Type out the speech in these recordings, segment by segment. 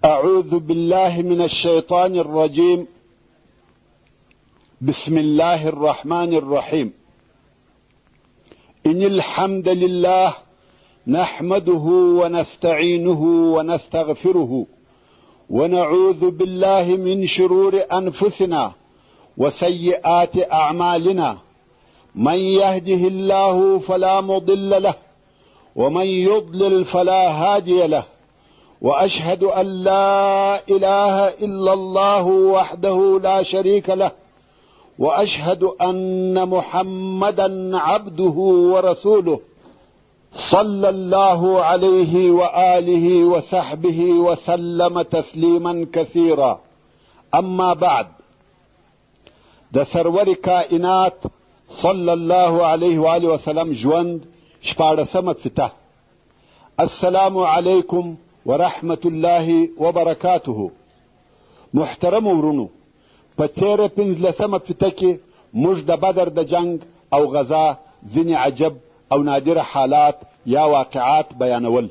أعوذ بالله من الشيطان الرجيم. بسم الله الرحمن الرحيم. إن الحمد لله نحمده ونستعينه ونستغفره ونعوذ بالله من شرور أنفسنا وسيئات أعمالنا. من يهده الله فلا مضل له ومن يضلل فلا هادي له، وأشهد أن لا إله إلا الله وحده لا شريك له، وأشهد أن محمدا عبده ورسوله، صلى الله عليه وآله وصحبه وسلم تسليما كثيرا. أما بعد، د سرور کائنات صلی الله علیه وآله وسلم ژوند شپاړسمه فتح. السلام علیکم ورحمة الله وبرکاته. محترم ورونو، په تېره پنځلسمه فته کې موږ د بدر د جنګ او غزا ځینې عجب او نادره حالات یا واقعات بیانول،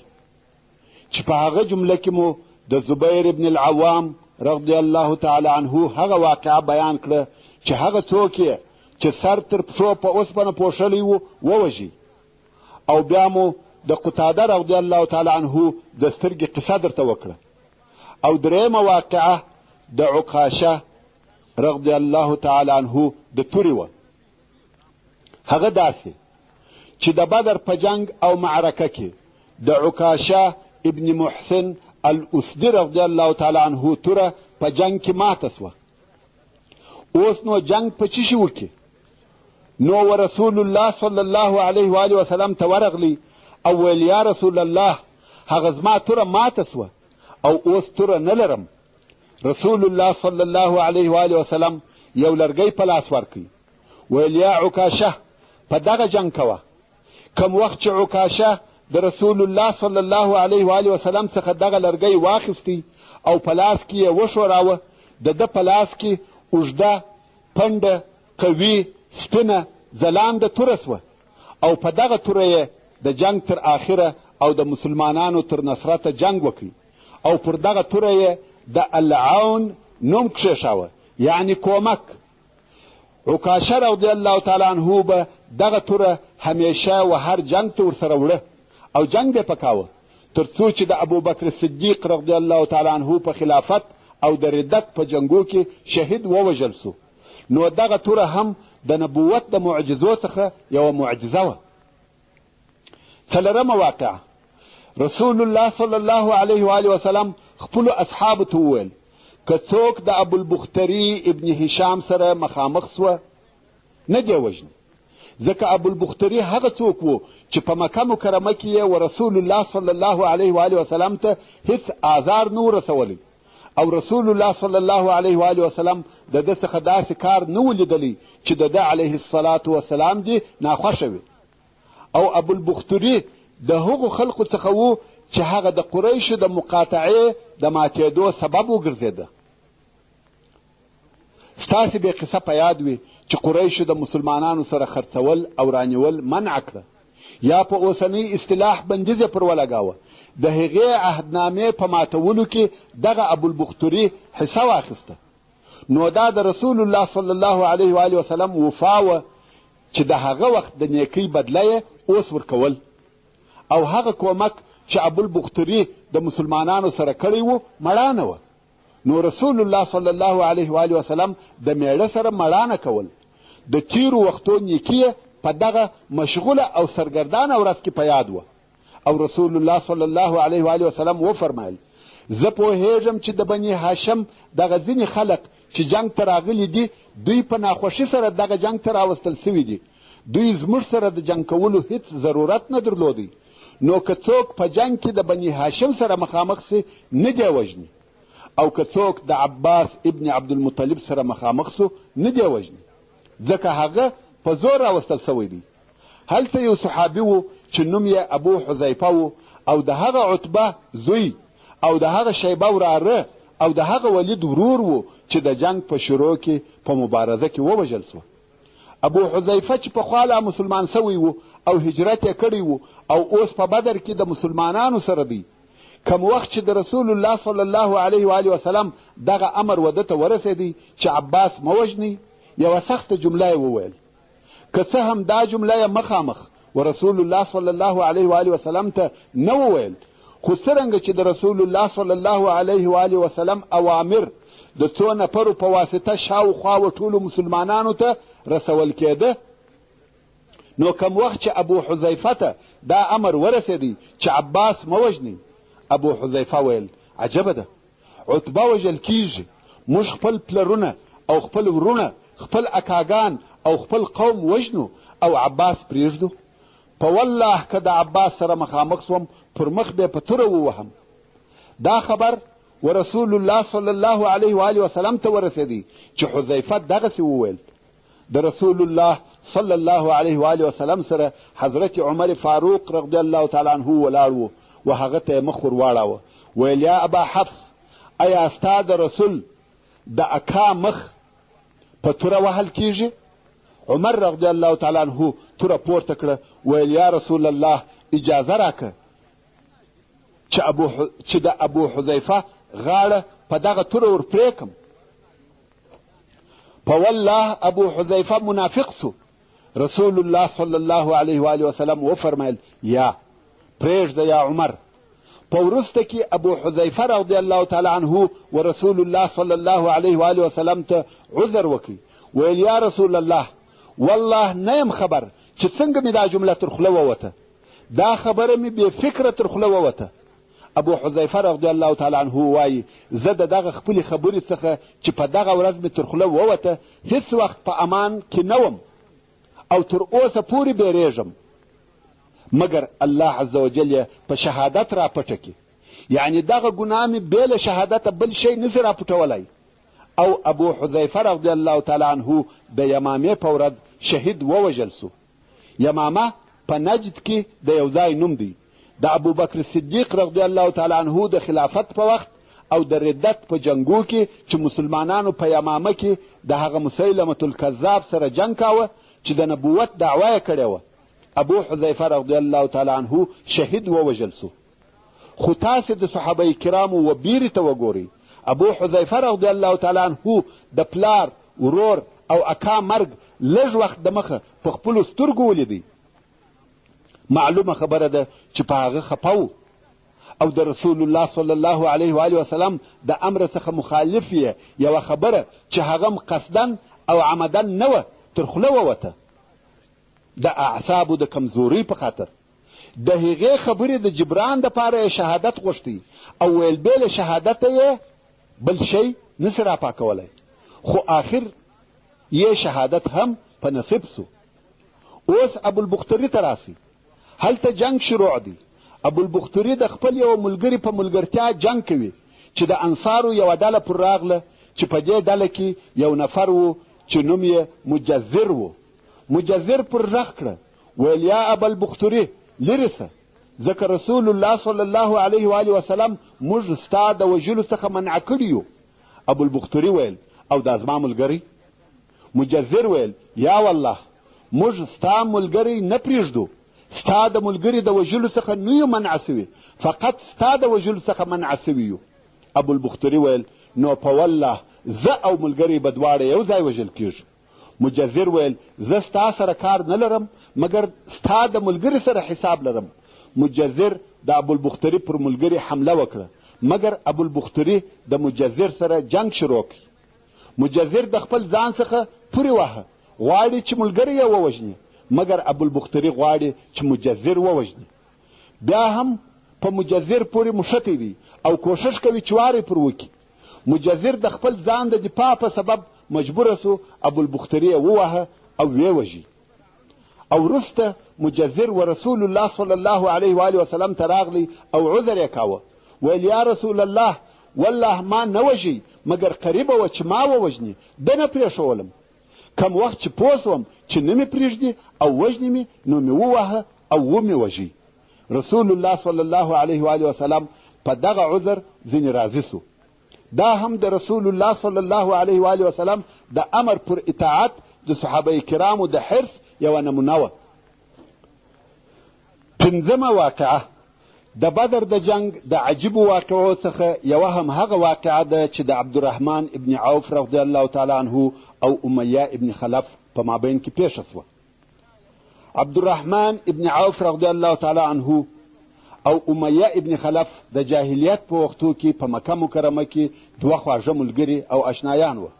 چې په هغه جمله کې مو د زبیر ابن العوام رضی الله تعالی عنه هغه واقعه بیان کړه چې هغه څوک یې چې سر تر پښو په اوسپنه پوښلی و ووژي، او بیا مو د قتاده رضی الله تعالی عنه د سترګې قصه درته وکړه. او درېیمه واقعه د عکاشه رضی الله تعالی عنه د تورې وه. هغه داسې چې د بدر په جنګ او معرکه کې د عکاشه ابن محسن الاسدي رضی الله تعالی عنه توره په جنګ کې ماته سوه. اوس نو جنګ په څه شي وکړي؟ نو و رسول الله صلی الله علیه وآله وسلم ته ورغلی او ویل، یا رسول الله، هغه زما توره ماته سوه او اوس توره نه لرم. رسول الله صلی الله علیه وآله وسلم یو لرګی په لاس ورکړ، ویل، یا عکاشه، په دغه جنګ کوه. کم وخت چې عکاشه د رسول الله صلی الله علیه وآله وسلم څخه دغه لرګی واخیستی او په لاس کې یې وښوراوه، د ده په لاس کې اوږده پنډه قوي سپینه ځلانده توره سوه، او په دغه توره یې د جنګ تر آخره او د مسلمانانو تر نصرته جنګ وکړ، او پر دغه توره یې د العون نوم کښېښاوه، یعنې کومک. عکاشه رضی الله تعالی عنه به دغه توره همیشه و هر جنګ ته ورسره وړه او جنګ به یې په کاوه، تر څو چې د ابوبکر صدیق رضی الله تعالی عنه په خلافت او د ردت په جنګو کې شهید ووژل سو. نو دغه توره هم د نبوت د معجزو څخه یوه معجزه وه. څلورمه واقعه، رسول الله صلی الله علیه وآله وسلم خپلو اصحابو ته وویل، که څوک د ابوالبختري ابن هشام سره مخامخ سوه نه دی وژني، ځکه ابوالبختري هغه څوک و چې په مکه مکرمه کې یې و رسول الله صلی الله علیه وآله وسلم ته هیڅ آزار نه و رسولی، او رسول الله صلی الله علیه وآله وسلم د ده څخه داسې کار نه و لیدلی چې د ده علیه الصلاة والسلام دې ناخوښه وي. او ابوالبختري د هغو خلقو څخه و چې هغه د قریشو د مقاطعې د ماتېدو سبب وګرځېده. ستاسې بې قصه په یاد وي چې قریشو د مسلمانانو سره خرڅول او رانیول منع کړه، یا په اوسنۍ اصطلاح بندیز یې پر ولګاوه. د هغې عهدنامې په ماتولو کې دغه ابوالبختري حصه واخیسته. نو دا د رسول الله صلی الله علیه وآله وسلم وفا وه چې د هغه وخت د نیکۍ بدله یې اوس ورکول، او هغه کومک چې ابوالبختري د مسلمانانو سره کړی و مړانه وه. نو رسول الله صلی الله علیه وآله وسلم د میړه سره مړانه کول. د تیرو وختو نیکي یې په دغه مشغوله او سرګردانه ورځ کې په یاد وه. او رسول الله صلی الله علیه وآله وسلم وفرمایل، زه پوهېږم چې د بني هاشم دغه ځینې خلق چې جنګ ته راغلي دي، دوی په ناخوښي سره دغه جنګ ته راوستل سوي دي. دوی زموږ سره د جنګ کولو هیڅ ضرورت نه درلودی. نو که څوک په جنګ کې د بني هاشم سره مخامخ سي نه دی وژني، او که څوک د عباس ابن عبدالمطلب سره مخامخ سو نه دی وژني، ځکه هغه په زور راوستل سوی دی. هلته یو صحابي و چې نوم یې ابو حذیفه و، او د هغه عتبه زوی او د هغه شیبه وراره او د هغه ولید ورور و چې د جنګ په شروع کې په مبارزه کې ووژل سوه. ابو حذیفه چې پخوا لا مسلمان سوی و او هجرت یې کړی و او اوس په بدر کې د مسلمانانو سره دی، کوم وخت چې د رسول الله صلی الله علیه و آله وسلم دغه امر وده ته ورسېدی چې عباس مه وژنئ، یوه سخته جمله یې وویل. که څه هم دا جمله یې مخامخ و رسول الله صلی الله علیه و آله وسلم ته نه وویل، خو څرنګه چې د رسول الله صلی الله علیه و آله وسلم اوامر د څو نفرو په واسطه شاوخوا و ټولو مسلمانانو ته رسول کېده، نو کوم وخت چې ابو حذیفه ته دا امر ورسېدی چې عباس مه وژنئ، ابو حذیفه ویل عجبه ده، عتبه وژل کیږي، موږ خپل پلرونه او خپل وروڼه، خپل اکاګان او خپل قوم وژنو او عباس پرېږدو؟ په والله که د عباس سره مخامخ سوم پر مخ به په توره ووهم. دا خبر و رسول الله صلی الله علیه و آله وسلم ته ورسېدی چې حذیفه دغسې وویل. د رسول الله صلی الله علیه و آله وسلم سره حضرت عمر فاروق رضی الله تعالی عنه ولاړ و و هغه ته یې مخ ور واړاوه، ویل یا ابا حفص، ایا ستا د رسول د اکا مخ په توره وهل کیږي؟ عمر رضی الله تعالی عنه توره پورته کړه، ویل یا رسول الله اجازه راکه چې د ابو حذیفه غاړه په دغه توره ور پرې کړم. په والله ابو حذیفه منافق سو. رسول الله صلی الله علیه و آله وسلم وفرمایل یا پرېږده یا عمر. په وروسته کې ابو حذیفه رضی الله تعالی عنه و رسول الله صلی الله علیه و آله وسلم ته عذر وکړي، ویل یا رسول الله والله نه یم خبر چې څنګه مې دا جمله تر خوله ووته، دا خبره مې بې فکره تر خوله ووته. ابو حذیفه رضی الله تعالی عنه وایي زه د دغه خپلې خبرې څخه چې په دغه ورځ مې تر خوله ووته هیڅ وخت په امان کې نه وم او تر اوسه پورې بیریږم، مګر الله عز وجل یې په شهادت راپټه کړي، یعنې دغه ګناه مې بې له شهادته بل شی نسي راپټولی. او ابو حذیفه رضی الله تعالی عنه د یمامې په ورځ شهید ووژل سو. یمامه په نجد کې د یو ځای نوم دی. د ابوبکر صدیق رضی الله تعالی عنه د خلافت په وخت او د ردت په جنګو کې چې مسلمانانو په یمامه کې د هغه مسیلمة الکذاب سره جنګ کاوه چې د نبوت دعوه یې کړې وه، ابو حذیفه رضی الله تعالی عنه شهید ووژل سو. خو تاسې د صحابه کرامو و بیرې ته وګورئ، ابو حذیفه رضی الله تعالی عنه د پلار، ورور او اکا مرګ لږ وخت دمخه په خپلو سترګو ولیدی. معلومه خبره ده چې په هغه خپه و او د رسول الله صلی الله علیه و آله وسلم د امر څخه مخالف یې یوه خبره چې هغه هم قصدا او عمدا نه وه تر خوله ووته، د اعصابو د کمزورۍ په خاطر د هغې خبرې د جبران دپاره یې شهادت غوښتی او ویل بې له شهادته یې بل شی نسي راپاکولی، خو آخر یې شهادت هم په نصیب سو. اوس ابوالبختري ته راسئ، هلته جنګ شروع دی. ابوالبختري د خپل یوه ملګري په ملګرتیا جنګ کوي چې د انصارو یوه ډله پر راغله چې په دې ډله کې یو نفر و چې نوم یې مجذر و. مجذر پر غږ کړه، ویل یا ابوالبختري لرې سه، ځکه رسول الله صلی الله علیه و آله وسلم موږ ستا د وژلو څخه منع کړي یو. ابوالبختري ویل او دا زما ملګری؟ مجذر ویل یا والله موږ ستا ملګری نه پرېږدو، ستا د ملګري د وژلو څخه نه یو منع سوي، فقط ستا د وژلو څخه منع سوي یو. ابوالبختري ویل نو په والله زه او ملګری به دواړه یو ځای وژل کیږو. مجذر ویل زه ستا سره کار نه لرم، مګر ستا د ملګري سره حساب لرم. مجذر د ابوالبختري پر ملګري حمله وکړه، مګر ابوالبختري د مجذر سره جنګ شروع کړ. مجذر د خپل ځان څخه پورې واهه، غواړي چې ملګری یې ووژني، مګر ابوالبختري غواړي چې مجذر ووژني. بیا هم په مجذر پورې مښتی دی او کوښښ کوي چې واری پر وکړي. مجذر د خپل ځان د دفاع په سبب مجبوره سو، ابوالبختري یې وواهه او ویې وژي. او وروسته مجذر و رسول الله صلی الله علیه و آله وسلم ته راغلی او عذر یې کاوه، ویل یا رسول الله والله ما نه وژي، مګر قریبه وه چې ما ووژني، ده نه پرېښولم. کم وخت چې پوه سوم چې نه مې پرېږدي او وژني مې، نو مې وواهه او ومې وژي. رسول الله صلی الله علیه و آله وسلم په دغه عذر ځینې راضي سو. دا هم د رسول الله صلی الله علیه و آله وسلم د امر پر اطاعت د صحابه کرامو د حرص یوه نمونه وه. پنځمه واقعه د بدر د جنګ د عجیبو واقعو څخه یوه هم هغه واقعه ده چې د عبدالرحمن ابن عوف رضی الله تعالی عنه او امیه ابن خلف په مابین کې پېښه شوه. عبدالرحمن ابن عوف رضی الله تعالی عنه او امیه ابن خلف د جاهلیت په وختو کې په مکه مکرمه کې دوه خواږه ملګري او اشنایان وه.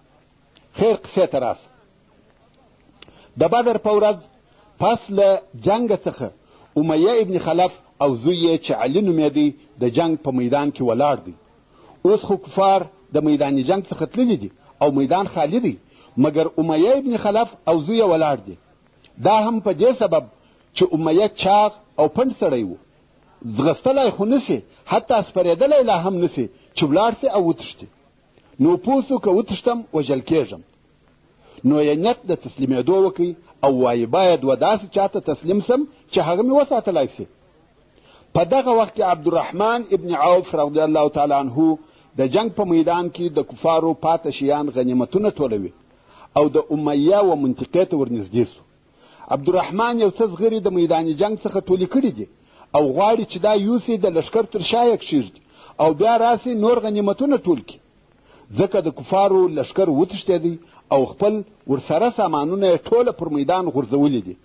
خیر قصې ته راسه. د بدر په ورځ پس له جنګ څخه امیه ابن خلف او زوی یې چې علي نومېدی د جنګ په میدان کې ولاړ دی. اوس خو کفار د میدان جنګ څخه تللي دي او میدان خالي دی، مګر امیه ابن خلف او زوی یې ولاړ دي. دا هم په دې سبب چې امیه چاغ او پنډ سړی و، ځغستلی خو نه سي، حتی سپرېدلی لا هم نه سي چې ولاړ سي او وتښتي. نو پوه سو که وتښتم وژل کېږم. نو یې نیت د تسلیمېدو وکړ او وایي باید و داسې چا ته تسلیم سم چې هغه مې وساتلی سي. په دغه وخت کې عبدالرحمن ابن عوف رضی الله تعالی عنه د جنګ په میدان کې د کفارو پاته شیان غنیمتونه ټولوي او د امیه و منطقې ته ورنږدې سو. عبدالرحمن یو څه زغرې د میدان جنګ څخه ټولې کړي دي او غواړي چې دا یوسي د لښکر تر شا یې کښېږدي او بیا راسي نور غنیمتونه ټول کړي، ځکه د کفارو لښکر وتښتېدی او خپل ورسره سامانونه یې ټوله پر میدان غورځولي دي.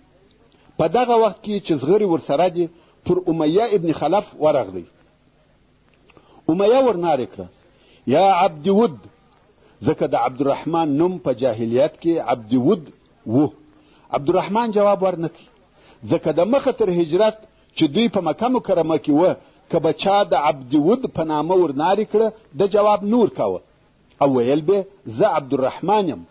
په دغه وخت کې چې زغرې ورسره دي پر امیه ابن خلف ورغلی. امیه ورنارې کړه یا عبد ود، ځکه د عبدالرحمن نوم په جاهلیت کې عبد ود و. عبدالرحمن جواب ورنه کړ، ځکه د مخه تر هجرت چې دوی په مکه مکرمه کې وه که به چا د عبد ود په نامه ورنارې کړه ده جواب نه ورکاوه او ویل به زه عبدالرحمن یم.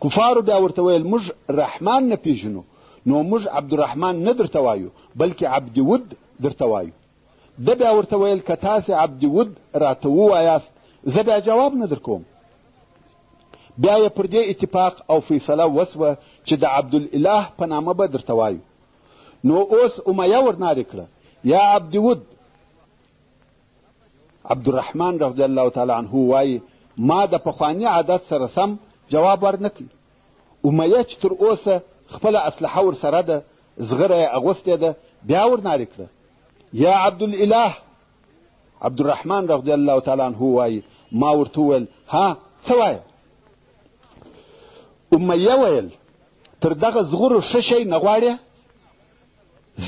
کفارو بیا ورته ویل موږ رحمان نه پیژنو نو موږ عبدالرحمن نه درته وایو بلکې عبد ود درته وایو. ده بیا ورته ویل که تاسې عبد ود راته ووایاست زه بیا جواب نه درکوم. بیا یې پر دې اتفاق او فیصله وسوه چې د عبدالاله په نامه به درته وایو. نو اوس امیه ورنارې کړه یا عبد ود. عبدالرحمن رضی الله تعالی عنه وایي ما د پخواني عادت سره سم جواب ورنه کړ. امیه چې تر اوسه خپله اسلحه ورسره ده زغره یې اغوستې ده بیا ورنارې کړه یا عبدالاله. عبدالرحمن رضی الله تعالی عنه وایي ما ورته وویل ها څه وایې؟ امیه ویل تر دغه زغرو ښه شی نه غواړې؟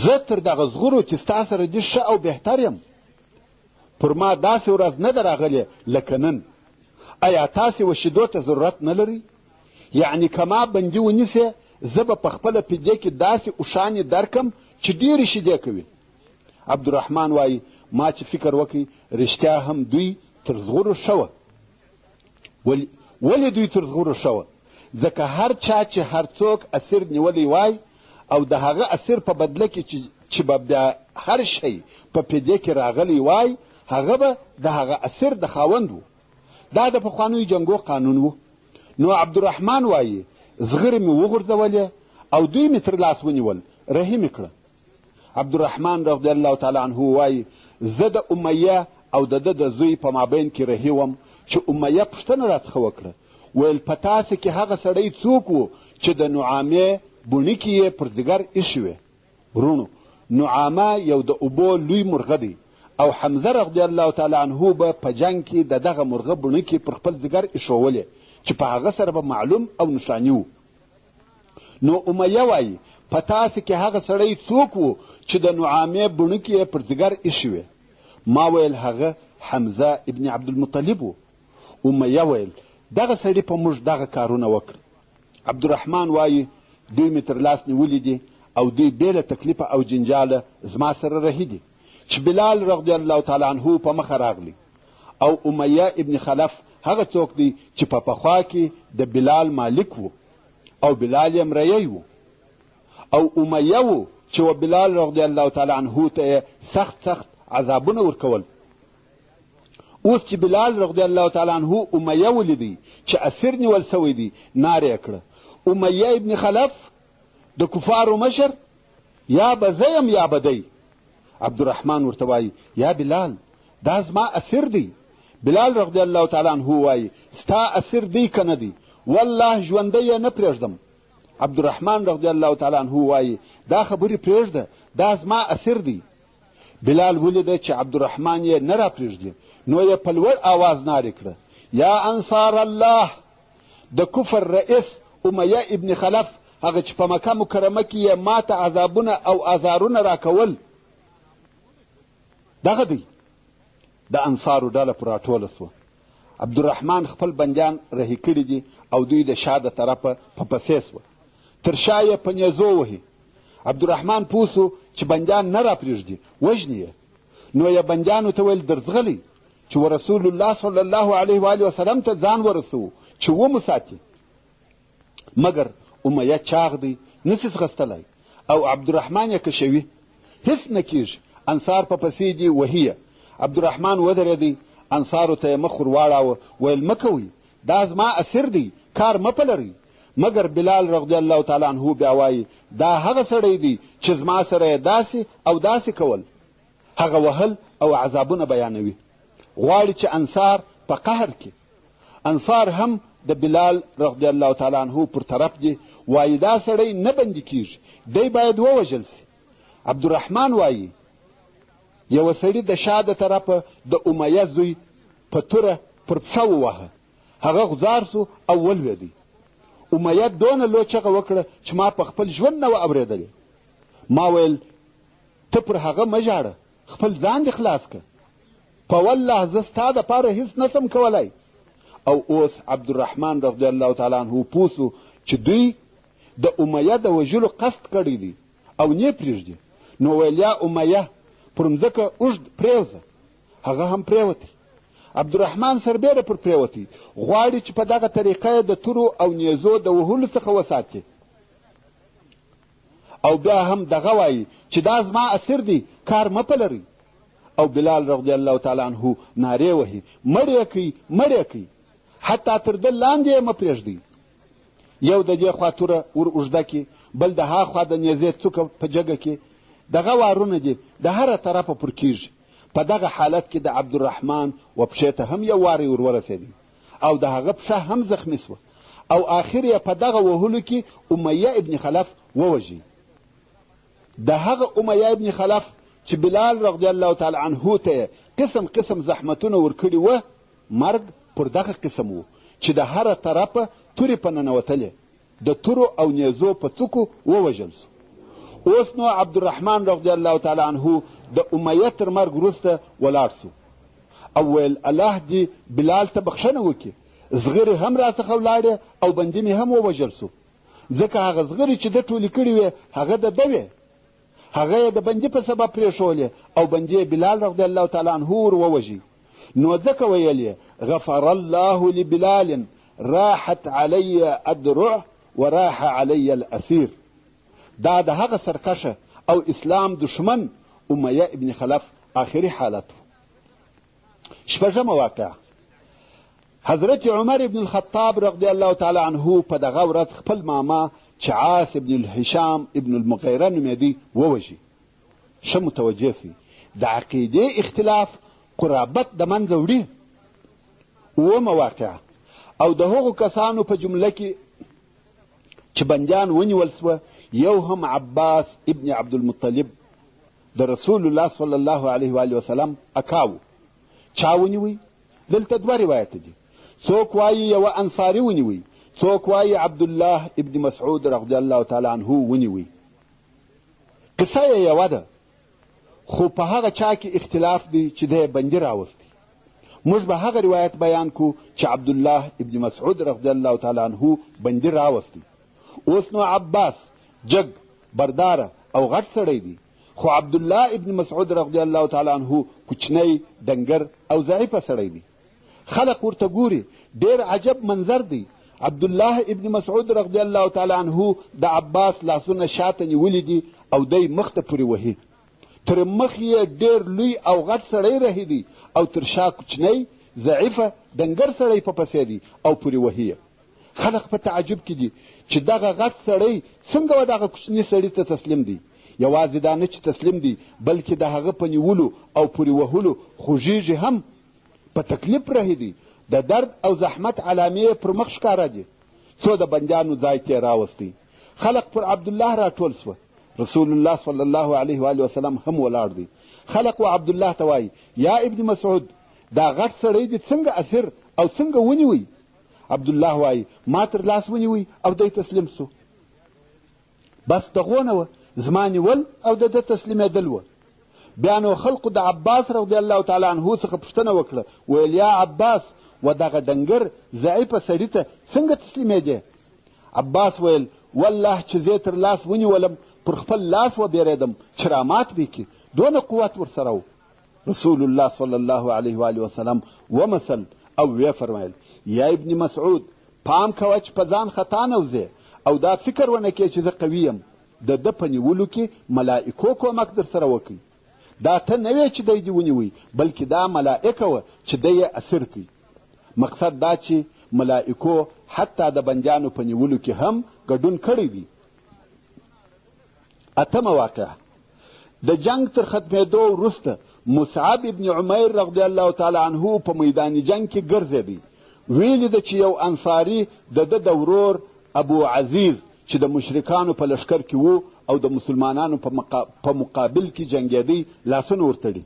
زه تر دغه زغرو چې ستا سره دي ښه او بهتر یم. پر ما داسې ورځ نه ده راغلې لکه نن. ایا تاسې و شیدو ته ضرورت نه لرئ؟ یعنې که ما بندي ونیسې زه به په خپله فدیه کې داسې اوښانې درکم چې ډېرې شیدې کوي. عبدالرحمن وایي ما چې فکر وکړ رښتیا هم دوی تر زغرو ښه وه. ولې دوی تر زغرو ښه وه؟ ځکه هر چا چې هر څوک اسیر نیولی وای او د هغه اسیر په بدله کې چې به بیا هر شی په فدیه کې راغلی وای هغه به د هغه اسیر د خاوند و. دا د پخوانیو جنګو قانون و. نو عبدالرحمن وایي زغرې مې وغورځولې او دوی مې تر لاس ونیول، رهي مې کړه. عبدالرحمن رضی الله تعالی عنه وایي زه د امیه او د ده د زوی په مابین کې رهي وم چې امیه پوښتنه راڅخه وکړه، ویل په تاسې کې هغه سړی څوک و چې د نعامې بوڼکې یې پر ځیګر ایښې وې؟ وروڼو نعامه یو د اوبو لوی مرغه دی او حمزه رضی الله تعالی عنه به په جنګ کې د دغه مرغه بڼکې پر خپل ځیګر ایښوولې چې په هغه سره به معلوم او نښاني و. نو امیه وایي په تاسې کې هغه سړی څوک و چې د نعامې بڼکې یې پر ځیګر ایښې وې؟ ما ویل هغه حمزه ابن عبدالمطلب و. امیه ویل دغه سړي په موږ دغه کارونه وکړه. عبدالرحمن وایي دوی مې تر لاس نیولي دي او دوی بې له تکلیفه او جنجاله زما سره رهي دي چې بلال رضی الله تعالی عنه په مخه راغلی او امیه ابن خلف هغه څوک دی چې په پخوا کې د بلال مالک و او بلال یې مریی و او امیه و چې و بلال رضی الله تعالی عنه ته یې سخت سخت عذابونه ورکول. اوس چې بلال رضی الله تعالی عنه امیه ولیدی چې اسیر نیول سوی دی نارې یې کړه امیه ابن خلف د کفارو مشر یا به زه یم یا به دی. عبدالرحمن ورته وایي یا بلال دا زما اسیر دی. بلال رضی الله تعالی عنه وایي ستا اسیر دی که نه دی؟ والله ژوندی یې نه پرېږدم. عبدالرحمن رضی الله تعالی عنه وایي دا خبرې پرېږده دا زما اسیر دی. بلال ولیده چې عبدالرحمن یې نه راپرېږدي، نو یې په لوړ آواز نارې کړه، یا انصار الله! د کفر رئیس امیه ابن خلف، هغه چې په مکه مکرمه کې یې ماته عذابونه او آزارونه راکول، دغه دی. د انصارو ډله پر راټوله سوه. عبدالرحمن خپل بندیان رهي کړي دي او دوی د شا د طرفه په پسې سوه. تر شا یې په نیزو وهي. عبدالرحمن پوه سو چې بندیان نه راپرېږدي، وژني یې. نو یې بندیانو ته ویل درځغلئ چې ورسول الله صلی الله علیه و آله وسلم ته ځان ورسوو چې ومو ساتي. مګر امیه چاغ دی، نسي ځغستلی او عبدالرحمن یې کشوي. هیڅ نه کیږي، انصار په پسې دي، وهي یې. عبدالرحمن ودرېدی، انصارو ته یې مخ ور واړاوه، ویل مه کوئ، دا زما اسیر دی، کار مه په لرئ. مګر بلال رضی الله تعالی عنه بیا وایي، دا هغه سړی دی چې زما سره یې داسې او داسې کول. هغه وهل او عذابونه بیانوي، غواړي چې انصار په قهر کړي. انصار هم د بلال رضی الله تعالی عنه پر طرف دي، وایي دا سړی نه بندي کیږي، دی باید ووژل سي. عبدالرحمن وایي یوه سړي د شا د طرفه د امیه زوی په توره پر پښه وواهه، هغه غوځار سو او ولوېدی. امیه دونه لو چغه وکړه چې ما په خپل ژوند نه وه اورېدلې. ما ویل ته پر هغه مه ژاړه، خپل ځان دې خلاص که، په والله زه ستا دپاره هیڅ نه سم کولای. او اوس عبدالرحمن رضی الله تعالی عنه پوه سو چې دوی د امیه د وژلو قصد کړی دی او نه پرېږدي، نو ویل یا امیه پر مځکه اوږد پرېوځه. هغه هم پرېوتی. عبدالرحمن سربېره پر پرېوتی، غواړي چې په دغه طریقه یې د تورو او نیزو د وهلو څخه وساتي. او بیا هم دغه وایي چې دا زما اسیر دی، کار مه په لرئ. او بلال رضی الله تعالی عنه نارې وهي، مړ یې کړئ، مړ یې کړئ، حتی تر ده لاندې یې مه پرېږدئ. یو د دې خوا توره ور اوږده کړي، بل د ها خوا د نیزې څوکه په جګه کړي. دغه وارونه دي د هره طرفه پر کیږي. په دغه حالت کې د عبدالرحمن و پښې ته هم یو واری ور ورسېدی او د هغه پښه هم زخمي سوه او آخر یې په دغه وهلو کې امیه ابن خلف ووژی. د هغه امیه ابن خلف چې بلال رضی الله تعالی عنه ته یې قسم قسم زحمتونه ورکړي وه، مرګ پر دغه قسم و چې د هره طرفه تورې په ننوتلې، د تورو او نیزو په څوکو ووژل سو. اوس نو عبدالرحمن رضی الله تعالی عنه د امیه تر مرګ وروسته ولاړ سو او ویل الله دې بلال ته بخښنه وکړي، زغرې هم راڅخه ولاړې او بندي مې هم ووژل سو، ځکه هغه زغرې چې ده ټولې کړې وې هغه د ده وې، هغه یې د بندي په سبب پرېښولې او بندي یې بلال رضی الله تعالی عنه ور ووژی. نو ځکه ویل یې غفر الله لبلال راحت علی ادرع وراح علی الاسیر. دا د هغه سرکشه او اسلام دښمن امیه ابن خلف آخري حالت و. شپږمه واقعه، حضرت عمر ابن الخطاب رضی الله تعالی عنه په دغه ورځ خپل ماما چې عاص ابن الهشام ابن المغیره نومېدی ووژي. ښه متوجه سئ، د عقیدې اختلاف قرابت د منځه وړي. اوومه واقعه، او د هغو کسانو په جمله کې چې بندیان ونیول سوه یو هم عباس ابن عبدالمطلب د رسول الله صلی الله علیه و آله وسلم اکا و. چا ونیوی؟ دلته دوه روایته دي، څوک وایي یوه انصاري ونیوی، څوک وایي عبدالله ابن مسعود رضی الله تعالی عنه ونیوی. قصه یې یوه ده، خو په هغه چا کې اختلاف دی چې دی بندي راوستی. موږ به هغه روایت بیان کو چې عبدالله ابن مسعود رضی الله تعالی عنه بندي راوستی. اوس نو عباس جګ برداره او غټ سړی دی، خو عبدالله ابن مسعود رضی الله تعالی عنه کوچنی، ډنګر او ضعیفه سړی دی. خلق ورته ګوري، ډېر عجب منظر دی. عبدالله ابن مسعود رضی الله تعالی عنه د عباس لاسونه شاته نیولي دي او دی مخ ته پورې وهي. تر مخ یې ډېر لوی او غټ سړی رهي دی او تر شا کوچنی، ضعیفه، ډنګر سړی په پسې دی او پورې وهي یې. خلق په تعجب کې دي چې دغه غټ سړی څنګه و دغه کوچني سړي ته تسلیم دی. یوازې دا نه چې تسلیم دی، بلکې د هغه په نیولو او پورې وهلو خوږېږي هم، په تکلیف رهي دی. د درد او زحمت علامې یې پر مخ ښکاره دي. څو د بندیانو ځای ته یې راوستی. خلق پر عبدالله راټول سوه. رسول الله صلی الله علیه و وسلم هم ولاړ دی. خلق و عبدالله ته وایي، یا ابن مسعود، دا غټ سړی دې څنګه اسیر او څنګه ونیوی؟ عبدالله وایي، ما تر لاس ونیوی او دی تسلیم سو. بس دغونه وه زما نیول او د ده تسلیمېدل وه. بیا نو خلقو د عباس رضی الله تعالی عنه څخه پوښتنه وکړه، ویل یا عباس، و دغه ډنګر ضعیفه سړي ته څنګه تسلیمېدې؟ عباس ویل، والله چې زه تر لاس ونیولم پر خپل لاس وبېرېدم چې رامات به کړي، دونه قوت ورسره و. رسول الله صلی الله علیه وآله وسلم ومسل او ویې فرمایل، یا ابن مسعود، پام کوه چې په ځان خطا نه وځې او دا فکر ونه کړې چې زه قوي یم. د ده په نیولو کې ملائکو کومک در سره وکړي. دا ته نه وې چې دی دې ونیوی، بلکې دا ملائکه وه چې دی یې اسیر کړي. مقصد دا چې ملائکو حتی د بندیانو په نیولو کې هم ګډون کړی دی. اتمه واقعه، د جنگ تر ختمېدو وروسته مصعب ابن عمیر رضی الله تعالی عنه په میدان جنگ کې ګرځېدی. ویلي ده چې یو انصاري د ده د ورور ابو عزیز چې د مشرکانو په لښکر کې وو او د مسلمانانو په مقابل کې جنګېدی لاسونه ورتړي.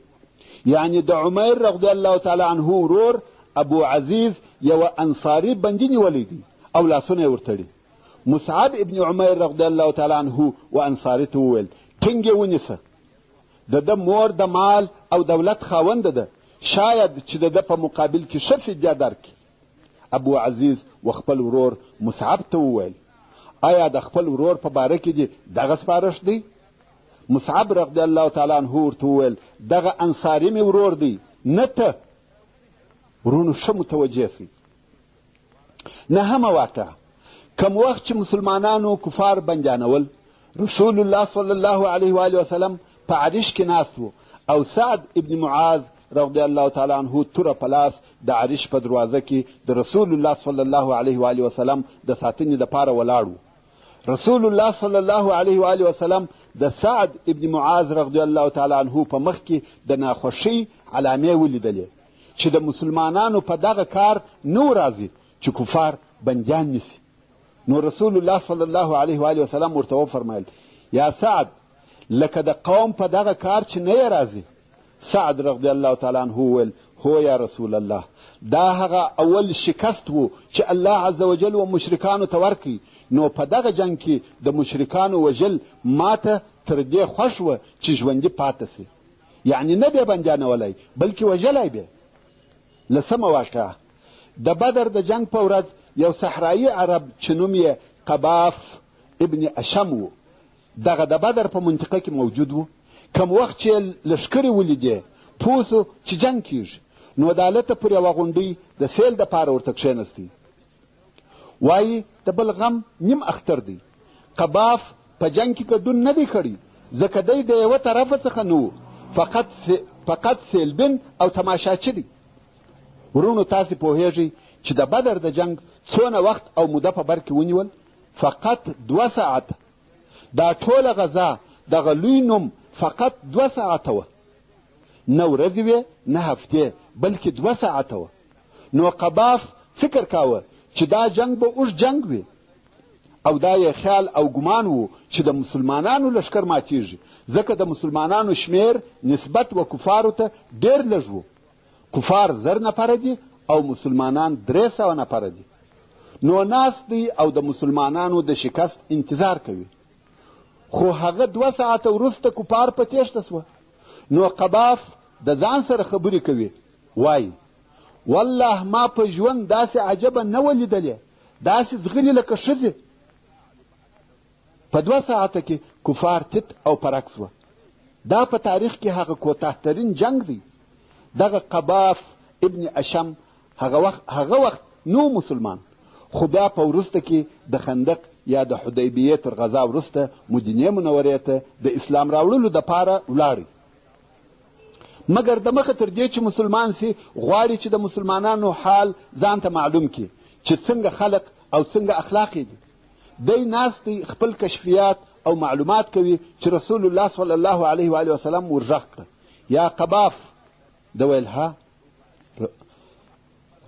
یعنی د عمیر رضی الله تعالی عنه ورور ابو عزیز یوه انصاري بندي نیولی دی او لاسونه یې ورتړي. مصعب ابن عمیر رضی الله تعالی عنه و انصاري ته وویل، ټینګ یې ونیسه، د ده مور د مال او دولت خاونده ده، شاید چې د ده په مقابل کې ښه فدیه درکړي. ابو عزیز و خپل ورور مصعب ته وویل، آیا د خپل ورور په باره کې دې دغه سپارښت دی؟ مصعب رضی الله تعالی عنه ورته وویل، دغه انصاري مې ورور دی، نه ته. وروڼو ښه متوجه سئ. نهمه واقعه، کم وخت چې مسلمانانو کفار بندیانول، رسول الله صلی الله علیه و وسلم په عرش کې ناست و او سعد ابن معاذ رضی الله تعالی عنه توره په لاس د عرش په دروازه کې د رسول الله صلی الله علیه و وسلم د ساتنې دپاره ولاړ و. رسول الله صلی الله علیه و وسلم د سعد ابن معاذ رضی الله تعالی عنه په مخ کې د ناخوښۍ علامې ولیدلې چې د مسلمانانو په دغه کار نه و راضي چې کفار بندیان نیسي. نو رسول الله صلی الله علیه و وسلم ورته وفرمایل، یا سعد، لکه د قوم په دغه کار چې نه یې راضي. سعد رضی الله تعالی عنه وویل، هو یا رسول الله، دا هغه اول شکست و چې الله عز وجل و مشرکانو ته ورکړي، نو په دغه جنګ کې د مشرکانو وژل ماته تر دې خوښ وه چې ژوندي پاته سي، یعنې نه بې بندیانولی بلکې وژلی بې. لسمه واقعه، د بدر د جنګ په ورځ یو صحرایي عرب چې نوم یې قباف ابن اشم و، دغه د بدر په منطقه کې موجود و. کم وخت چې لښکرې ولیدې پوه سو چې جنګ کیږي، نو دالته پر یوه غونډۍ د سیل دپاره ورته کښېنستی. وایي د بل غم نیم اختر دی. قباف په جنګ کې ګډون نه دی کړی، ځکه دی د یوه طرفه څخه نه و، فقط سیلبین او تماشاچي دی. وروڼو تاسې پوهیږئ چې د بدر د جنګ څونه وخت او موده په بر کې ونیول؟ فقط 2 ساعته. دا ټوله غذا دغه لوی نوم فقط 2 ساعته وه، نه ورځې وې نه هفتې، بلکې 2 ساعته وه. نو قباف فکر کاوه چې دا جنګ به اوږد جنګ وي، او دا یې خیال او ګمان و چې د مسلمانانو لښکر ماتیږي، ځکه د مسلمانانو شمېر نسبت و کفارو ته ډېر لږ و. کفار 1000 نفره دي او مسلمانان 300 نفره دي. نو ناست دی او د مسلمانانو د شکست انتظار کوي. خو هغه 2 ساعته وروسته کفار په تېښته سوه. نو قباف د ځان سره خبرې کوي، وایي والله ما په ژوند داسې عجبه نه وه لیدلې، داسې ځغلي لکه ښځې. په 2 ساعته کې کفار تیت او پرک سوه. دا په تاریخ کې هغه کوتاهترین جنګ دی. دغه قباف ابن اشم هغه وخت نو مسلمان، خو بیا په وروسته کې د خندق یا د حدیبیې تر غذا وروسته مدینې منورې ته د اسلام راوړلو دپاره ولاړی. مګر د مخه تر دې چې مسلمان سي غواړي چې د مسلمانانو حال ځان ته معلوم کړي چې څنګه خلق او څنګه اخلاق یې دي. دی ناست دی خپل کشفیات او معلومات کوي چې رسول الله صلی الله علیه وآله وسلم ورغږ کړه، یا قباف. ده ویل ها.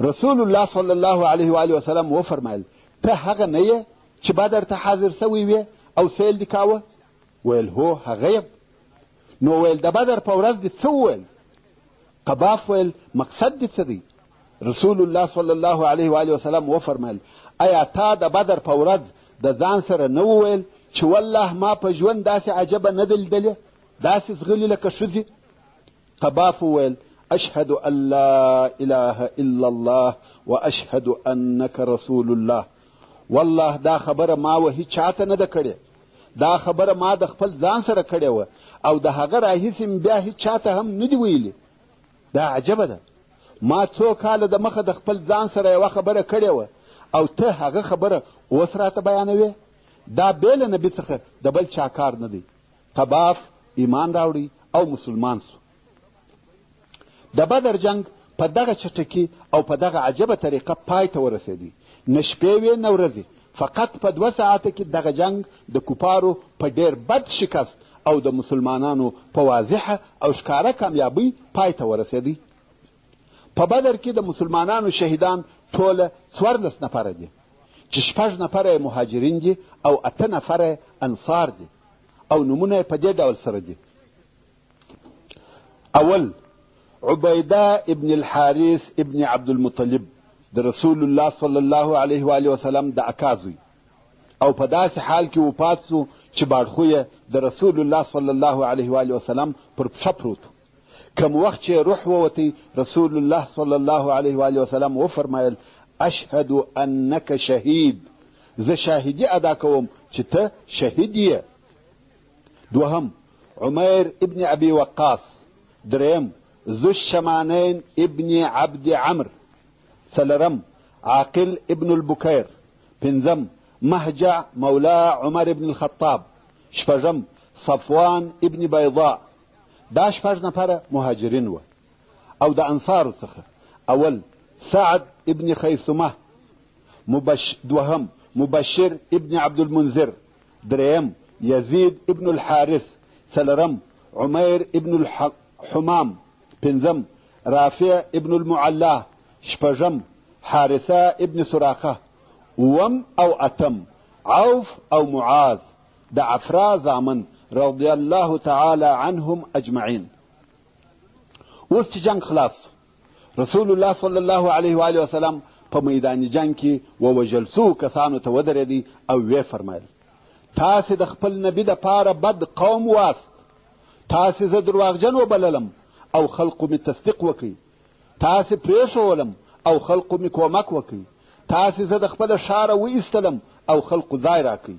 رسول الله صلی الله علیه وآله وسلم وفرمایل، ته هغه نه یې چې بدر ته حاضر سوی وې او سیل دې کاوه؟ ویل هو هغه یم. نو ویل د بدر په ورځ دې څه وویل؟ قباف ویل مقصد دې څه دی؟ رسول الله صلی الله علیه و آله وسلم وفرمایل ایا تا د بدر په ورځ د ځان سره نه وویل چې والله ما په ژوند داسې عجبه نه ده لیدلې، داسې ځغلي لکه ښځې؟ قباف وویل اشهد ان لا اله الا الله واشهد انک رسول الله. والله دا خبره ما و هیچا ته نه ده کړې، دا خبره ما د خپل ځان سره کړې وه او د هغه راهیسې مې بیا هیچا ته هم نه دي ویلي. دا عجبه ده، ما څو کاله د مخه د خپل ځان سره یوه خبره کړې وه او ته هغه خبره اوس راته بیانوې. دا بې له نبي څخه د بل چا کار نه دی. قباف ایمان راوړی او مسلمان سو. د بدر جنګ په دغه چټکي او په دغه عجبه طریقه پای ته ورسېدی. نه شپې وې نه ورځې، فقط په 2 ساعته کې دغه جنګ د کفارو په ډېر بد شکست او د مسلمانانو په واضحه او ښکاره کامیابۍ پای ته ورسېدی. په بدر کې د مسلمانانو شهیدان ټوله 14 نفره دي چې 6 نفره یې مهاجرین دي او 8 نفره یې انصار دي او نومونه یې په دې ډول سره دي. اول عبیده ابن الحارث ابن عبدالمطلب د رسول الله صلی الله علیه وآله وسلم د اکا زوی او په داسې حال کې وفات سو چې باړخو یې د رسول الله صلی الله علیه وآله وسلم پر پښه پروت. کم وخت چې روح ووتی رسول الله صلی الله علیه وآله وسلم وفرمایل اشهد انک شهید، زه شاهدي ادا کوم چې ته شهید یې. دوهم عمیر ابن ابي وقاص، دریم ذو الشمانین ابن عبد عمر، څلورم عاقل ابن البکیر، پنځم مهجع مولا عمر ابن الخطاب، شپږم صفوان ابن بيضاء. دا 6 نفره مهاجرین وه. او د انصارو څخه اول سعد ابن خیثمه، دوهم مبشر ابن عبدالمنذر، دریم یزید ابن الحارث، څلورم عمیر ابن الحمام، پنځم رافع ابن المعلا، شپږم حارثه ابن سراقه، اووم او اتم عوف او معاذ د عفرا زامن رضی الله تعالی عنهم اجمعین. اوس چې جنګ خلاص سو، رسول الله صلی الله علیه وآله وسلم په میدان جنګ کې ووژل سوو کسانو ته ودرېدی او ویې فرمایل تاسې د خپل نبي دپاره بد قوم واست، تاسې زه درواغجن وبللم او خلقو مې تصدیق وکړي، تاسې پرېښوولم او خلقو مې کومک وکړي، تاسې زه د خپله ښاره وایستلم او خلقو ځای راکړي.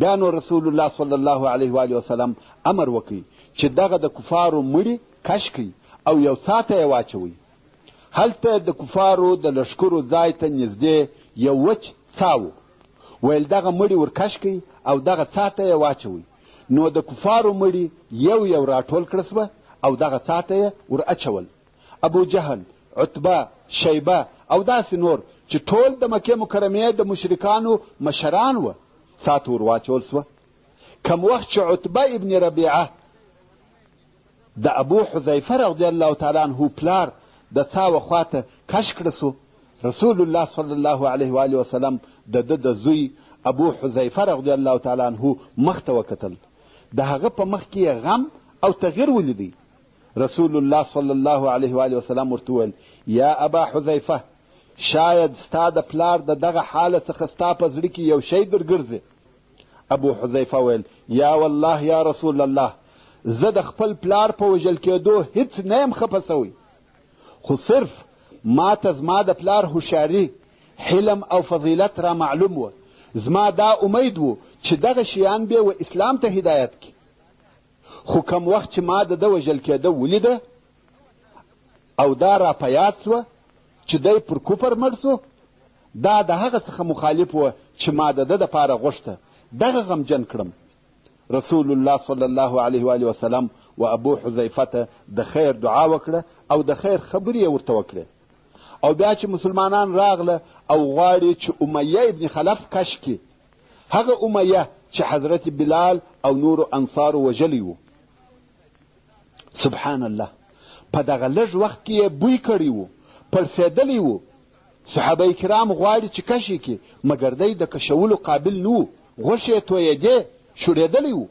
بیا نو رسول الله صلی الله علیه وآله وسلم امر وکړي چې دغه د کفارو مړي کش کړئ او یو څاه ته یې واچوئ. هلته د کفارو د لښکرو ځای ته نږدې یو وچ څاه و. ویل دغه مړي ورکش کړئ او دغه څاه ته یې واچوئ. نو د کفارو مړي یو یو راټول کړه سوه او دغه څاه ته یې ور اچول. ابو جهل، عتبه، شیبه او داسې نور چې ټول د مکې مکرمې د مشرکانو مشران وه څاه ته ور واچول سوه. کم وخت چې عتبه ابن ربیعه د ابو حذیفه رضی الله تعالی عنه پلار د څاه و خواته کش کړه سو، رسول الله صلی الله علیه وآله وسلم د ده د زوی ابو حذیفه رضی الله تعالی عنه مخ ته وکتل. د هغه په مخ کې یې غم او تغیر ولیدی. رسول الله صلی الله علیه وآله وسلم ورته وویل یا ابا حذیفه، شاید ستا د پلار د دغه حاله څخه ستا په زړه کې یو شی درګرځي. ابو حذیفه ویل یا والله یا رسول الله، زه د خپل پلار په وژل کېدو هیڅ نه یم خفه سوی، خو صرف ما ته زما د پلار هوښیاري، حلم او فضیلت را معلوم و. زما دا امید و چې دغه شیان به و اسلام ته هدایت کړي. خو کم وخت چې ما د ده وژل کېده ولیده او دا را په یاد سوه چې دی پر کفر مړ سو، دا د هغه څخه مخالف و چې ما د ده دپاره غوښته، دغه غمجن کړم. رسول الله صلی الله علیه وآله وسلم و ابو حذیفه ته د خیر دعا وکړه او د خیر خبرې یې ورته وکړې. او بیا چې مسلمانان راغله او غواړي چې امیه ابن خلف کش کړي، هغه امیه چې حضرت بلال او نورو انصارو وژلی و، سبحان الله، په دغه لږ وخت کې یې بوی کړی و، پړسېدلی و. صحابه کرام غواړي چې کش یې کړي، مګر دی د کشولو قابل نه و، غوښې یې تویېدې، شوړېدلی و.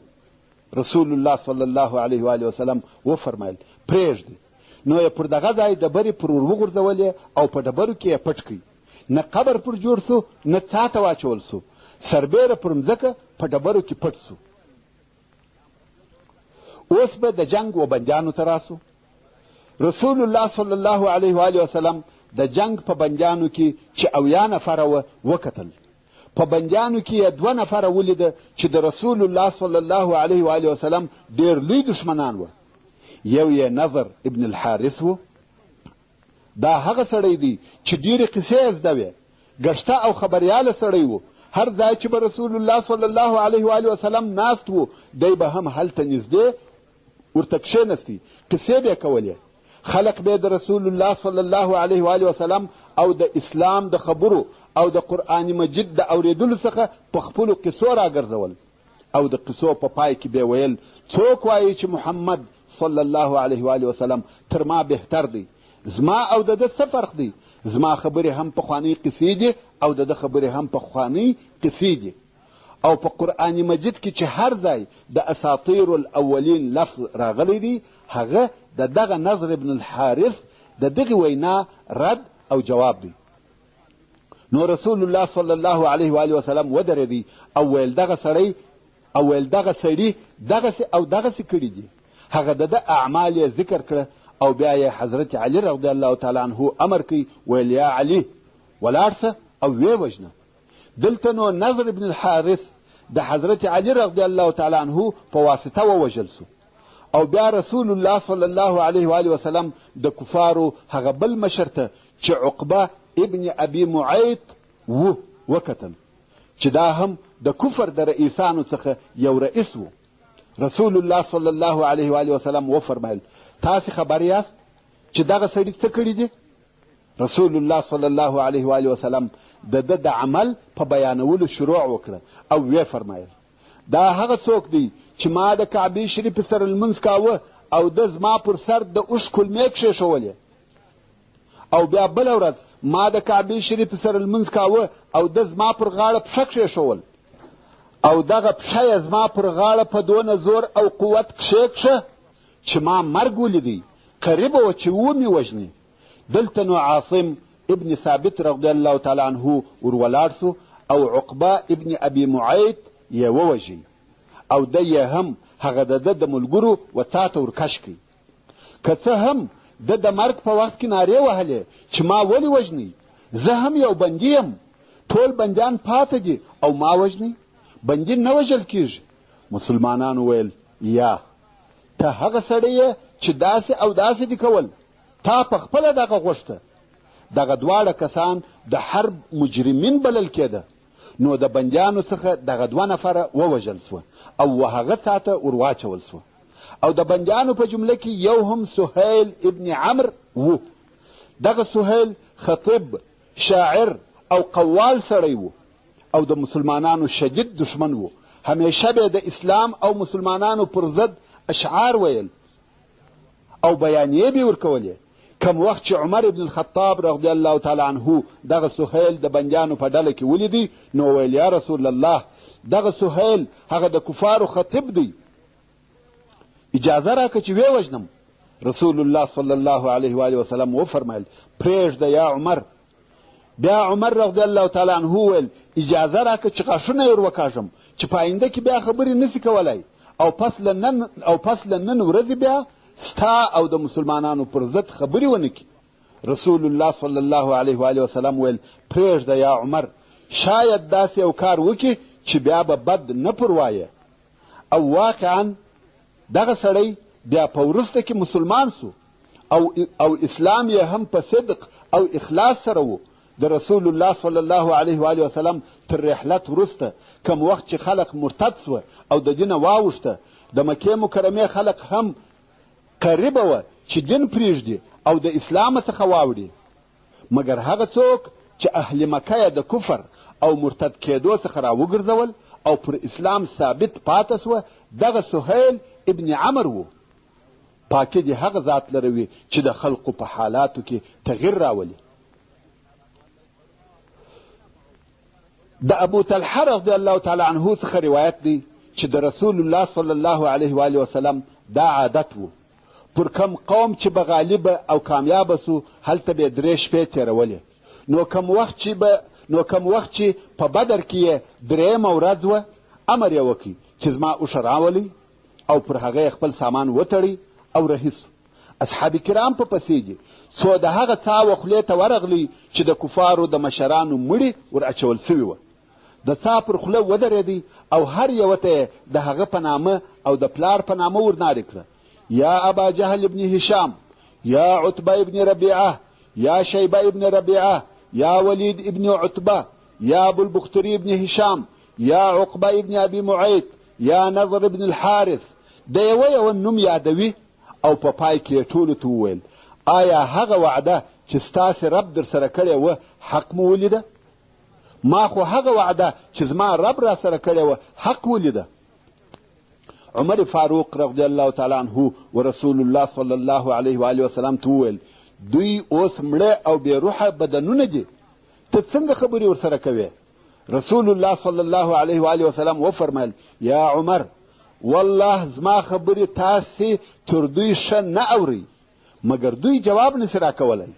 رسول الله صلی الله علیه و وسلم وفرمایل، پرېږدئ. نو یې پر دغه ځای ډبرې پر ور وغورځولې او په ډبرو کې یې پټ کړ. نه قبر پر جوړ سو، نه څاه ته واچول سو، سربېره پر مځکه په ډبرو کې پټ سو. اوس به د جنګ و بندیانو ته راسو. رسول الله صلی الله علیه و وسلم د جنګ په بندیانو کې چې 70 نفره وه وکتل. په بندیانو کې یې 2 نفره ولیده چې د رسول الله صلی الله علیه و وسلم ډېر لوی دښمنان وه. یو یې نظر ابن الحارث و. دا هغه سړی دی چې ډېرې قصې یې زده وې، ګشته او خبریاله سړی و. هر ځای چې به رسول الله صلی الله علیه و وسلم ناست و، دی به هم هلته نږدې ورته کښېنستی، قصې به یې کولې. خلق به د رسول الله صلی الله علیه و وسلم او د اسلام د خبرو او د قرآن مجید د اورېدلو څخه په خپلو قصو راګرځول او د قصو په پای کې به ویل، څوک وایي چې محمد صلی الله علیه و وسلم تر ما بهتر دی؟ زما او د ده څه فرق دی؟ زما خبرې هم پخوانۍ قصې دي او د ده خبرې هم پخوانۍ قصې دي. او په قرآن مجید کې چې هر ځای د اساطیر الاولین لفظ راغلی دی، هغه د دغه نظر ابن الحارث د دغې وینا رد او جواب دی. نو رسول الله صلی الله علیه و وسلم ودرېدی او ویل دغه سړی او ویل دغه سړي دغسې او دغسې کړي دي. هغه د ده اعمال یې ذکر کړه او بیا یې حضرت علی رضی الله تعالی عنه امر کوي، ویل یا علی ولاړ سه او ویې وژنه. دلته نو نظر ابن الحارث د حضرت علی رضی الله تعالی عنه په واسطه ووژل سو. او بیا رسول الله صلی الله علیه و وسلم د کفارو هغه بل مشر ته چې عقبه ابن ابي معیط و وکتل، چې دا هم د کفر د رئیسانو څخه یو رئیس و. رسول الله صلی الله علیه و وسلم وفرمایل، تاسې خبر یاست چې دغه سړي څه کړي دي؟ رسول الله صلی الله علیه و وسلم د ده د عمل په بیانولو شروع وکړه او ویې فرمایل، دا هغه څوک دی چې ما د کعبې شریفې سره لمونځ کاوه او ده زما پر سر د اوښ کولمې کښېښولې، او بیا بله ورځ ما د کعبې شریفې سره لمونځ کاوه او ده زما پر غاړه پښه کښېښول، او دغه پښه یې زما پر غاړه په دونه زور او قوت کښېکښه چې ما مرګ ولیدی، قریبه وه چې ومې وژني. دلته نو عاصم ابن ثابت رضی الله تعالی عنه ور ولاړ سو او عقبه ابن ابي معیط یې ووژی او دی یې هم هغه د ده د ملګرو و څا ته ورکش کړي. که څه هم ده د مرګ په وخت کې نارې وهلې چې ما ولې وژنئ، زه هم یو بندي یم، ټول بندیان پاته دي او ما وژنئ، بندي نه وژل کیږي. مسلمانانو ویل، یا ته هغه سړی یې چې داسې او داسې دي کول، تا په خپله دغه غوښته. دغه دواړه کسان د حرب مجرمین بلل کېده. نو د بندیانو څخه دغه 2 نفره ووژل سوه او و هغه څاه ته ور واچول سوه. او د بندیانو په جمله کې یو هم سهیل ابن عمر و. دغه سهیل خطیب، شاعر او قوال سړی و او د مسلمانانو شدید دښمن و. همیشه به د اسلام او مسلمانانو پر ضد اشعار ویل او بیانیې به ورکولې. کم وخت چې عمر ابن الخطاب رضی الله تعالی عنه دغه سهیل د بندیانو په ډله کې ولیدی، نو ویل، یا رسول الله، دغه سهیل هغه د کفارو خطیب دی، اجازه راکړه چې ویې وژنم. رسول الله صلی الله علیه و وسلم وفرمایل، پرېږده یا عمر. بیا عمر رضی الله تعالی عنه وویل، اجازه راکړه چې غاښونه یې ور وکاږم چې په آینده کې بیا خبرې نسي کولای، او پس له نن ورځې بیا ستا او د مسلمانانو پر ضد خبرې ونه کړي. رسول الله صلی الله علیه و وسلم ویل، پرېږده یا عمر، شاید داسې یو کار وکړي چې بیا به بد نه پر وایې. او واقعا دغه سړی بیا په وروسته کې مسلمان سو او اسلام یې هم په صدق او اخلاص سره و. د رسول الله صلی الله علیه و وسلم تر رحلت وروسته کم وخت چې خلق مرتد سوه او د دینه واوښته، د مکې مکرمې خلق هم قریبه وه چې دین پرېږدي او د اسلام څخه واوړي، مګر هغه څوک چې اهل مکه یې د کفر او مرتد کېدو څخه راوګرځول او پر اسلام ثابت پاته سوه، دغه سهیل ابن عمر و. پاکي دې هغه ذات لره وي چې د خلقو په حالاتو کې تغییر راولي. د ابو طلحه رضی الله تعالی عنه څخه روایت دی چې د رسول الله صلی الله علیه و وسلم دا عادت و، پر کم قوم چې به غالبه او کامیابه سو هلته به درې شپې تېرولې. نو کم وخت چې به نو کم وخت چې په بدر کې یې درېیمه ورځ وه، امر یې وکړ چې زما اوښه راولئ او پر هغه یې خپل سامان وتړئ او رهي سو. اصحاب کرام په پسې دي، څو د هغه څاه و خولې ته ورغلی چې د کفارو د مشرانو مړي ور اچول سوي وه. د څاه پر خوله ودرېدی او هر یوه ته یې د هغه په نامه او د پلار په نامه ورنارې کړه: یا ابا جهل ابن هشام، یا عتبه ابن ربیعه، یا شیبه ابن ربیعه، یا ولید ابن عتبه، یا ابو البختري ابن هشام، یا عقبه ابن ابي معیط، یا نضر ابن الحارث. د یوه یوه نوم یادوي او په پای کې یې ټولو ته وویل: آیا هغه وعده چې ستاسې رب درسره کړې وه حق مو ولیده؟ ما خو هغه وعده چې زما رب را سره کړې وه حق ولیده. عمر فاروق رضی الله تعالی عنه و رسول الله صلی الله علیه و آله وسلم ته وویل: دوی اوس مړه او بې روحه بدنونه دي، ته څنګه خبرې ورسره کوې؟ رسول الله صلی الله علیه و آله وسلم وفرمایل: یا عمر، والله زما خبرې تاسې تر دوی ښه نه اورئ، مګر دوی جواب نسي راکولی.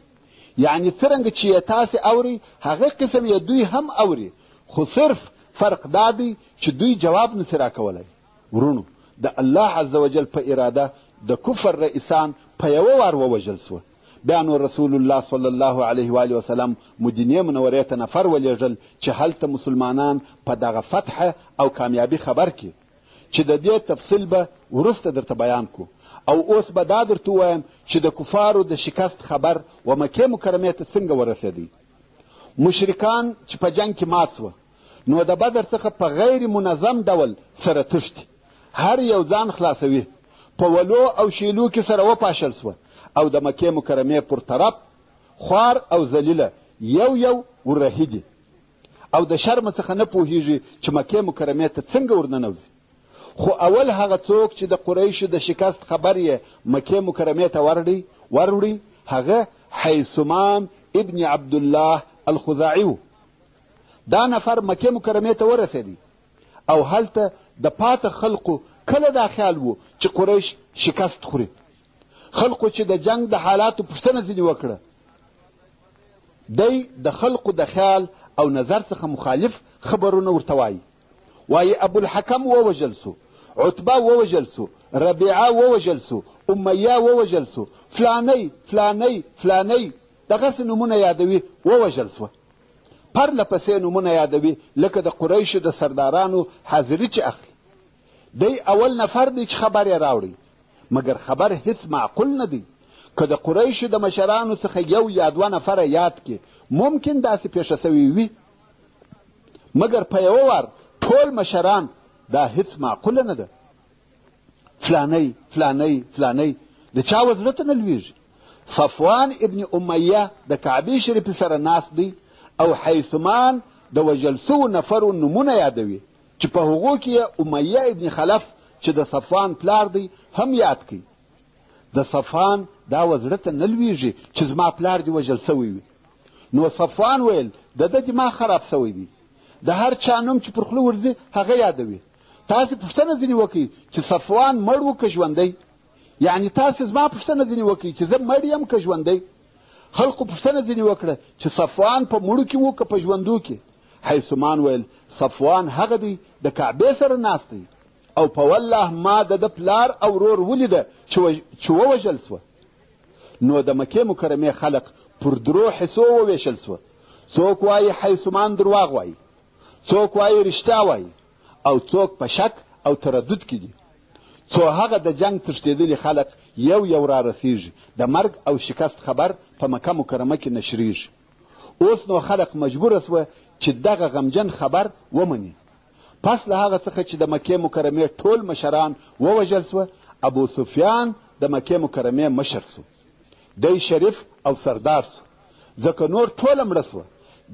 یعنې څرنګه چې یې تاسې اورئ هغه قسم یې دوی هم اوري، خو صرف فرق دا دی چې دوی جواب نسي راکولی. وروڼو، د الله عز وجل په اراده د کفر رئیسان په یوه وار ووژل سوه. بیا نو رسول الله صلی الله علیه و آله وسلم مدینې منورې ته نفر ولېږل چې هلته مسلمانان په دغه فتح او کامیابي خبر کړي، چې د دې تفصیل به وروسته درته بیان کو. او اوس به دا درته ووایم چې د کفارو د شکست خبر و مکې مکرمې ته څنګه ورسېدی. مشرکان چې په جنګ کې مات سوه، نو د بدر څخه په غیر منظم ډول سره تښتي، هر یو ځان خلاصوي، په ولو او شیلو کې سره وپاشل سوه او د مکې مکرمې پر طرف خوار او ذلیله یو یو وررهي دي او د شرمه څخه نه پوهیږي چې مکې مکرمې ته څنګه ورننوځي. خو اول هغه څوک چې د قریشو د شکست خبر یې مکې مکرمې ته وروړي هغه حیثمان ابن عبدالله الخزاعي و. دا نفر مکې مکرمې ته ورسېدی او هلته د پاته خلقو کله دا خیال و چې قریش شکست خوري. خلقو چې د جنګ د حالاتو پوښتنه ځینې وکړه، دی د خلقو د خیال او نظر څخه مخالف خبرونه ورته وایي. وایي ابوالحکم ووژل سو، عتبه ووژل سو، ربیعه ووژل سو، امیه ووژل سو، فلانی فلانی فلانی، دغسې نومونه یادوي، ووژل سوه. پرله پسې نومونه یادوي لکه د قریشو د سردارانو حاضري چې اخلي. دی اول نفر دی چې خبر یې راوړی، مګر خبر هیڅ معقول نه دی. که د قریشو د مشرانو څخه یو یا دوه نفره یاد کړي، ممکن داسې پېښه سوې وي، مګر په یوه وار ټول مشران دا هیڅ معقوله نه ده. فلانی فلانی فلانی د چا و زړه ته نه لویږي. صفوان ابن امیه د کعبې شریفې سره ناست دی او حیثمان د وژل سوو نفرو نومونه یادوي چې په هغو کې یې امیه ابن خلف چې د صفوان پلار دی هم یاد کړي. د صفوان دا و زړه ته نه لویږي چې زما پلار دې وژل سوی وي. نو صفوان ویل د ده دماغ خراب سوی دی، د هر چا نوم چې پر خوله ورځي هغه یادوي. تاسې پوښتنه ځینې وکړئ چې صفوان مړ و که ژوندی؟ یعنې تاسې زما پوښتنه ځینې وکړئ چې زه مړ یم که ژوندی؟ خلقو پوښتنه ځینې وکړه چې صفوان په مړو کې و که په ژوندو کې؟ حیثمان ویل صفوان هغه دی د کعبې سره ناست دی او په والله ما د ده پلار او ورور ولیده چې ووژل سوه. نو د مکې مکرمې خلق پر درو حصو وویشل سوه. څوک وایي حیثمان درواغ وایي، څوک وایي رښتیا وایي، او څوک په شک او تردد کې دي. څو هغه د جنګ تښتېدلي خلق یو یو را رسیږي، د مرګ او شکست خبر په مکه مکرمه کې نشریږي. اوس نو خلق مجبوره سوه چې دغه غمجن خبر ومني. پس له هغه څخه چې د مکې مکرمې ټول مشران ووژل سوه، ابو سفیان د مکې مکرمې مشر سو. دی شریف او سردار سو، ځکه نور ټوله مړه سوه.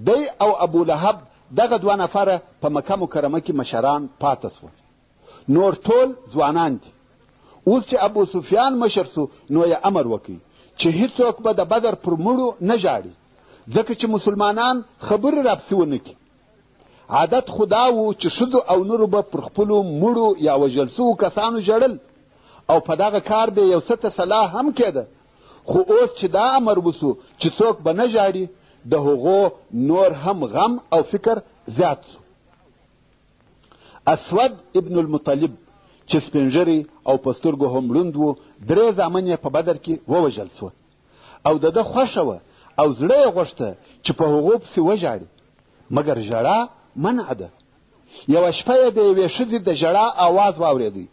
دی او ابو لهب دغه دوه نفره په مکه مکرمه کې مشران پاته سوه، نور ټول ځوانان دي. اوس چې ابو سفیان مشر سو، نو یې امر وکړ چې هیڅوک به د بدر پر مړو نه ژاړي، ځکه چې مسلمانان خبرې راپسې ونه کړي. عادت خو دا و چې ښځو او نورو به پر خپلو مړو یا وژل سوو کسانو ژړل او په دغه کار به یو څه تسلا هم کېده، خو اوس چې دا امر وسو چې څوک به نه ژاړي، د هغو نور هم غم او فکر زیات سو. اسود ابن المطلب چې سپین ږیری او په سترګو هم ړوند و، درې زامن یې په بدر کې ووژل سوه او د ده خوښه وه او زړه یې غوښته چې په هغو پسې وژاړي، مګر ژړا منع ده. یوه شپه یې د یوې ښځې د ژړا آواز واورېدی،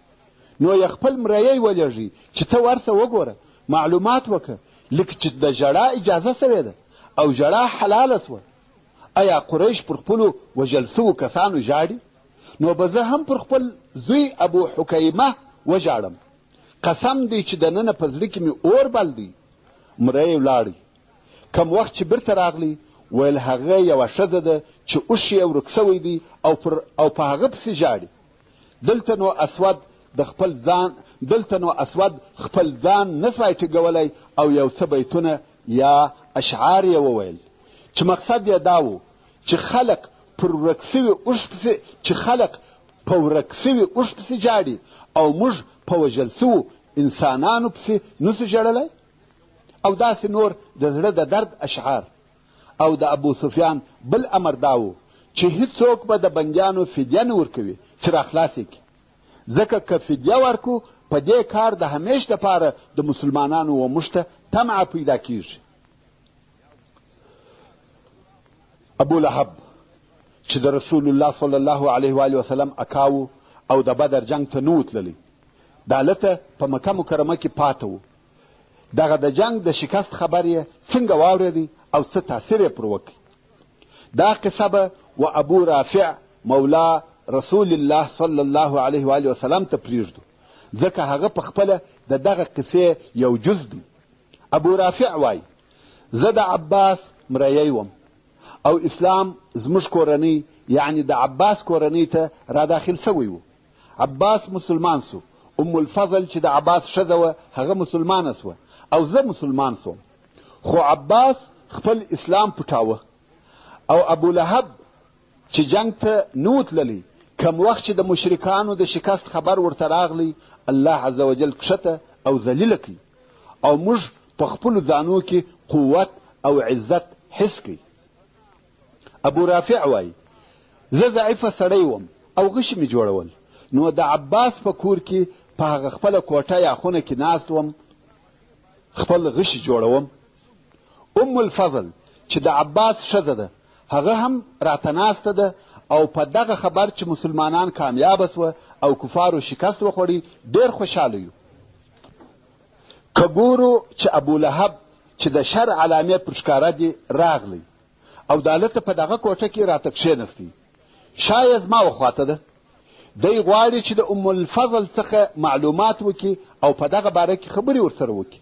نو یې خپل مریی ولېږی چې ته ورسه وګوره، معلومات وکړه، لکه چې د ژړا اجازه سوې ده او ژړا حلاله سوه. ایا قریش پر خپلو وژل سوو کسانو ژاړي؟ نو به زه هم پر خپل زوی ابو حکیمه وژاړم. قسم دی چې دننه په زړه کې مې اور بل دی. مریی ولاړی. کم وخت چې بیرته راغلی، ویل هغه یوه ښځه ده چې اوښ یې ورک سوی دی او پر او په هغه پسې ژاړي. دلته نو اسود د خپل ځان دلته نو اسود خپل ځان نه سوای ټینګولی او یو څه بیتونه یا اشعار یې وویل چې مقصد یې دا و چې خلک پر ورک سوي اوښ پسې چې خلک په ورک سوي اوښ پسې ژاړي او موږ په وژل سوو انسانانو پسې نسو ژړلی او داسې نور د زړه د درد اشعار. او د ابو سفیان بل امر دا و چې هیڅوک به د بندیانو فدیه نه ورکوي چې راخلاص یې کړي، ځکه که فدیه ورکړو په دې کار د همیش دپاره د مسلمانانو و موږ ته طمعه پیدا کیږي. ابو لهب چې د رسول الله صلی الله علیه و وسلم اکا و او د بدر جنګ ته نه و تللی، دالته په مکه مکرمه کې پاته و. دغه د جنګ د شکست خبر یې څنګه واورېدی او څه تاثیر یې پر وکړ؟ دا قصه به و ابو رافع مولا رسول الله صلی الله علیه و وسلم ته پرېږدو، ځکه هغه په خپله د دغه قصې یو جز دی. ابو رافع وایي، زه د عباس مریی وم او اسلام زموږ کورنۍ یعنی د عباس کورنۍ ته را داخل سوی و. عباس مسلمان سو، ام الفضل چې د عباس ښځه وه هغه مسلمانه سوه او زه مسلمان سوم، خو عباس خپل اسلام پټاوه او ابو لهب چې جنګ ته نه و تللی، کم وخت چې د مشرکانو د شکست خبر ورته راغلی، الله عز وجل کښته او ذلیله کړي او موږ په خپلو ځانو کې قوت او عزت حس کړي. ابو رافع وایي، زه ضعیفه سړی وم او غشي مې جوړول، نو د عباس په کور کې په هغه خپله کوټه یا خونه کې ناست وم، خپل غشي جوړوم. ام الفضل چې د عباس ښځه ده هغه هم راته ناسته ده او په دغه خبر چې مسلمانان کامیابه سوه او کفارو شکست وخوړی ډېر خوشحاله یو. که ګورو چې ابو لهب چې د شر علامې پر ښکاره دي راغلی او دالته په دغه کوټه کې راته کښېنستی، شا یې زما وخواته ده. دی غواړي چې د ام الفضل څخه معلومات وکړي او په دغه باره کې خبرې ورسره وکړي.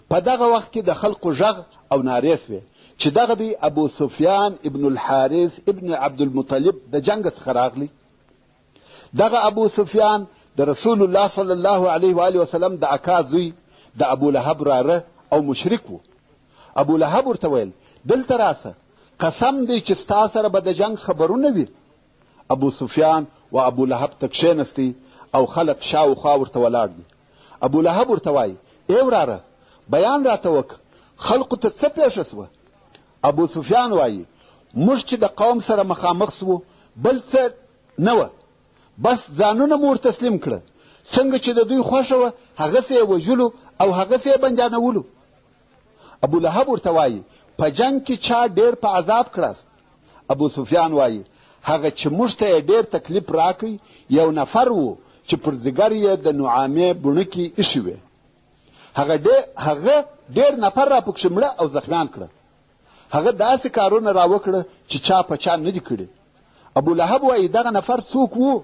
په دغه وخت کې د خلقو غږ او نارې سوې چې دغه دی ابو سفیان ابن الحارث ابن عبدالمطلب د جنګ څخه راغلی. دغه ابو سفیان د رسول الله صلی الله علیه و آله وسلم د اکا زوی، د ابو لهب راره او مشرک و. ابو لهب ورته ویل، دلته راسه، قسم دی چې ستا سره به د جنګ خبرونه وي. ابو سفیان و ابو لهب ته کښېنستی او خلق شاوخوا ورته ولاړ دي. ابو لهب ورته وایي، ای وراره، بیان راته وکړه، خلقو ته څه پېښه سوه؟ ابو سفیان وایي، موږ چې د قوم سره مخامخ سوو بل څه نه وه، بس ځانونه مو ورتسلیم کړه، څنګه چې د دوی خوښه وه هغسې یې وژلو او هغسې یې بندیانولو. ابو لهب ورته وایي، په جنګ کې چا ډېر په عذاب کړاست؟ ابو سفیان وایي، هغه چې موږ ته یې ډېر تکلیف راکړ یو نفر و چې پر ځیګر یې د نعامې بڼکې ایښې وې. هغه ډېر نفر را پکښې مړه او زخمیان کړه. هغه داسې کارونه را وکړه چې چا په چا نه دي کړي. ابو لهب وایي، دغه نفر څوک و؟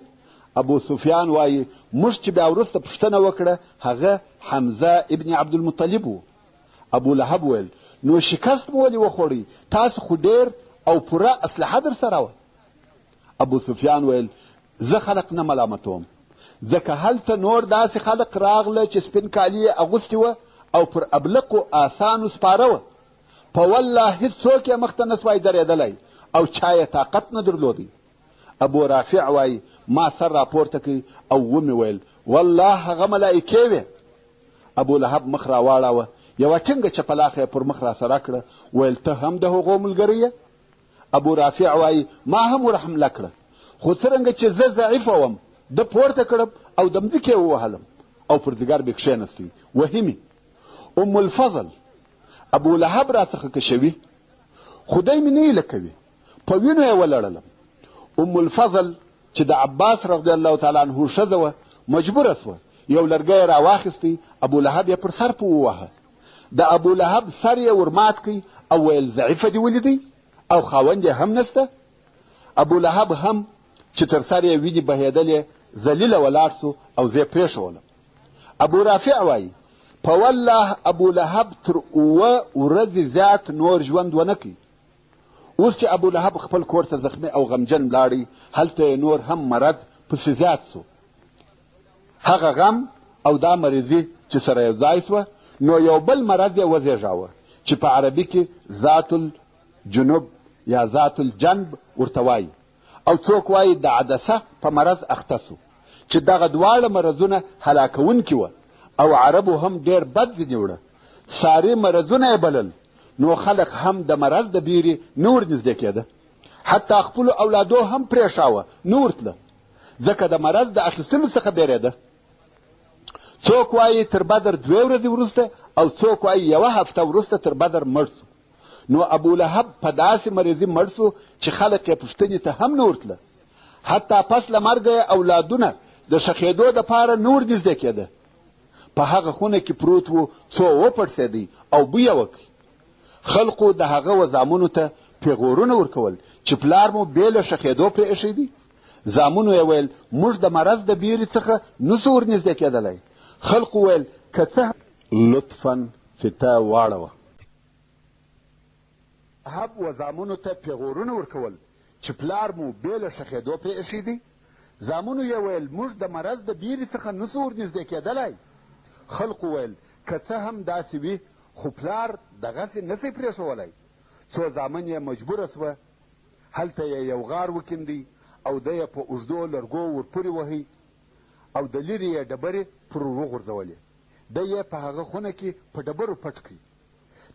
ابو سفیان وایي، موږ چې بیا وروسته پوښتنه وکړه هغه حمزه ابن عبدالمطلب و. ابو لهب ویل، نو شکست مو ولې وخوړی؟ تاسو خو ډېر او پوره اسلحه در سره وه. ابو سفیان ویل، زه خلق نه ملامتوم، ځکه هلته نور داسې خلق راغله چې سپین کالي یې اغوستي وه او پر ابلقو آسانو سپاره وه. په والله هیڅوک یې مخته نه سوای درېدلی او چا یې طاقت نه درلودی. ابو رافع وایي ما سر راپورته کړ او ومې ویل والله هغه ملایکې وې. ابو لهب مخ راواړاوه، یوه ټینګه چپلاخه یې پر مخ راسره کړه، ویل ته هم د هغو ملګری یې؟ ابو رافع وایي ما هم ور حمله کړه، خو څرنګه چې زه ضعیفه وم ده پورته کړم او د مځکې یې ووهلم او پر ځیګر مې کښېنستی وهي مې. ام الفضل ابو لهب راڅخه کشوي خو دی مې نه ایله کوي، په وینو یې ولړلم. ام الفضل چې د عباس رضی الله تعالی عنه ښځه وه مجبوره سوه، یو لرګی یې راواخیستی، ابو لهب یې پر سر په وواهه. د ابو لهب سر یې ورمات کړ او ویل ضعیفه دې ولیدی او خاوند یې هم نسته. ابو لهب هم چې تر سر یې وینې بهېدلې ذلیله ولاړ سو او زه یې پرېښولم. ابو رافع وایي په والله ابو لهب تر اووه ورځې زیات نور ژوند ونه کړي. اوس چې ابو لهب خپل کور ته زخمي او غمجن ولاړی، هلته یې نور هم مرض پسې زیات سو. هغه غم او دا مریضي چې سره یو ځای سوه، نو یو بل مرض یې وزېږاوه چې په عربي کې ذات الجنوب یا ذات الجنب ورته وایي او څوک وایي د عدسه په مرض اخته سو چې دغه دواړه مرضونه هلاکوونکي وه او عربو هم ډېر بد ځینې وړه، ساري مرضونه یې بلل، نو خلق هم د مرض د بیرې نه ورنږدې کېده، حتی خپلو اولادو هم پرېښاوه نه ورتله، ځکه د مرض د اخیستلو څخه بېرېده. څوک وایي تر بدر دوې ورځې وروسته او څوک وایي یوه هفته وروسته تر بدر مړ سو. نو ابو لهب په داسې مریضي مړ سو چې خلک یې پوښتنې ته هم نه ورتله، حتی پس له مرګه یې اولادونه د ښخېدو دپاره نه ورنږدې کېده. په هغه خونه کې پروت و څو وپړسېدی او بوی یې وکړ. خلقو د هغه و زامنو ته پیغورونه ورکول چې پلار مو بې له ښخېدو پرې ایښی دی. زامنو یې ویل موږ د مرض د بیرې څخه نه سو ورنږدې کېدلی. خلقو ویل که څه لطفا فته واړوه. لهب و زامنو ته پیغورونه ورکول چې پلار مو بې له ښخېدو پرې ایښی دی. زامنو یې ویل موږ د مرض د بیرې څخه نه سو ورنږدې کېدلای. خلقو ویل که څه هم داسې وي خو پلار دغسې نه سئ پرېښوولی. څو زامن یې مجبوره سوه، هلته یې یو غار وکیندی او دی یې په اوږدو لرګو ورپورې وهی او د لیرې یې ډبرې پر وروغورځولې. دی یې په هغه خونه کې په ډبرو پټ کړ.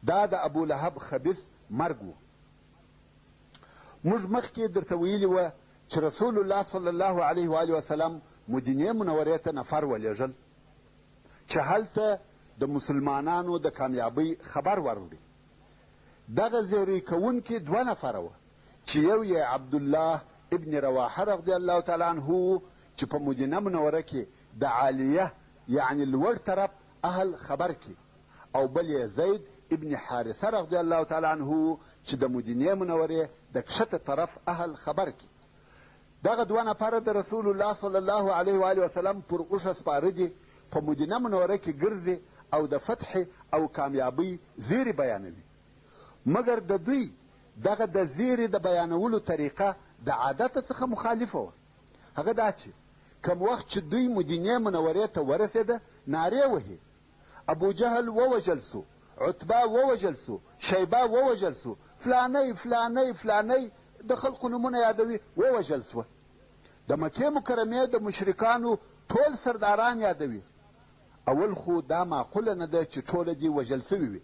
دا د ابو لهب خبیث مرګ و. موږ مخکې درته ویلي وه چې رسول الله صلی الله علیه و آله وسلم مدینې منورې ته نفر ولېږل چې هلته د مسلمانانو د کامیابۍ خبر وروړي. دغه زیری کوونکي دوه نفره وه چې یو یې عبدالله ابن رواحه رضی الله تعالی عنه و چې په مدینه منوره کې د عالیه یعنې لوړ طرف اهل خبر کړي او بل یې زید ابن حارثه رضی الله تعالی عنه و چې د مدینې منورې د کښته طرف اهل خبر کړي. دغه دوه نفره د رسول الله صلی الله علیه و آله وسلم پر اوښه سپاره دي، په مدینه منوره کې ګرځي او د فتحې او کامیابۍ زیري بیانوي. مګر د دوی دغه د زیري د بیانولو طریقه د عادت څخه مخالفه وه. هغه دا چې کوم وخت چې دوی مدینې منورې ته ورسېده نارې وهي، ابو جهل ووژل سو، عتبه ووژل سو، شیبه ووژل سو، فلانی فلانی فلانی د خلقو نومونه یادوي ووژل سوه. د مکې مکرمې د مشرکانو ټول سرداران یادوي. اول خو دا معقوله نه ده چې ټوله دې وژل سوي وي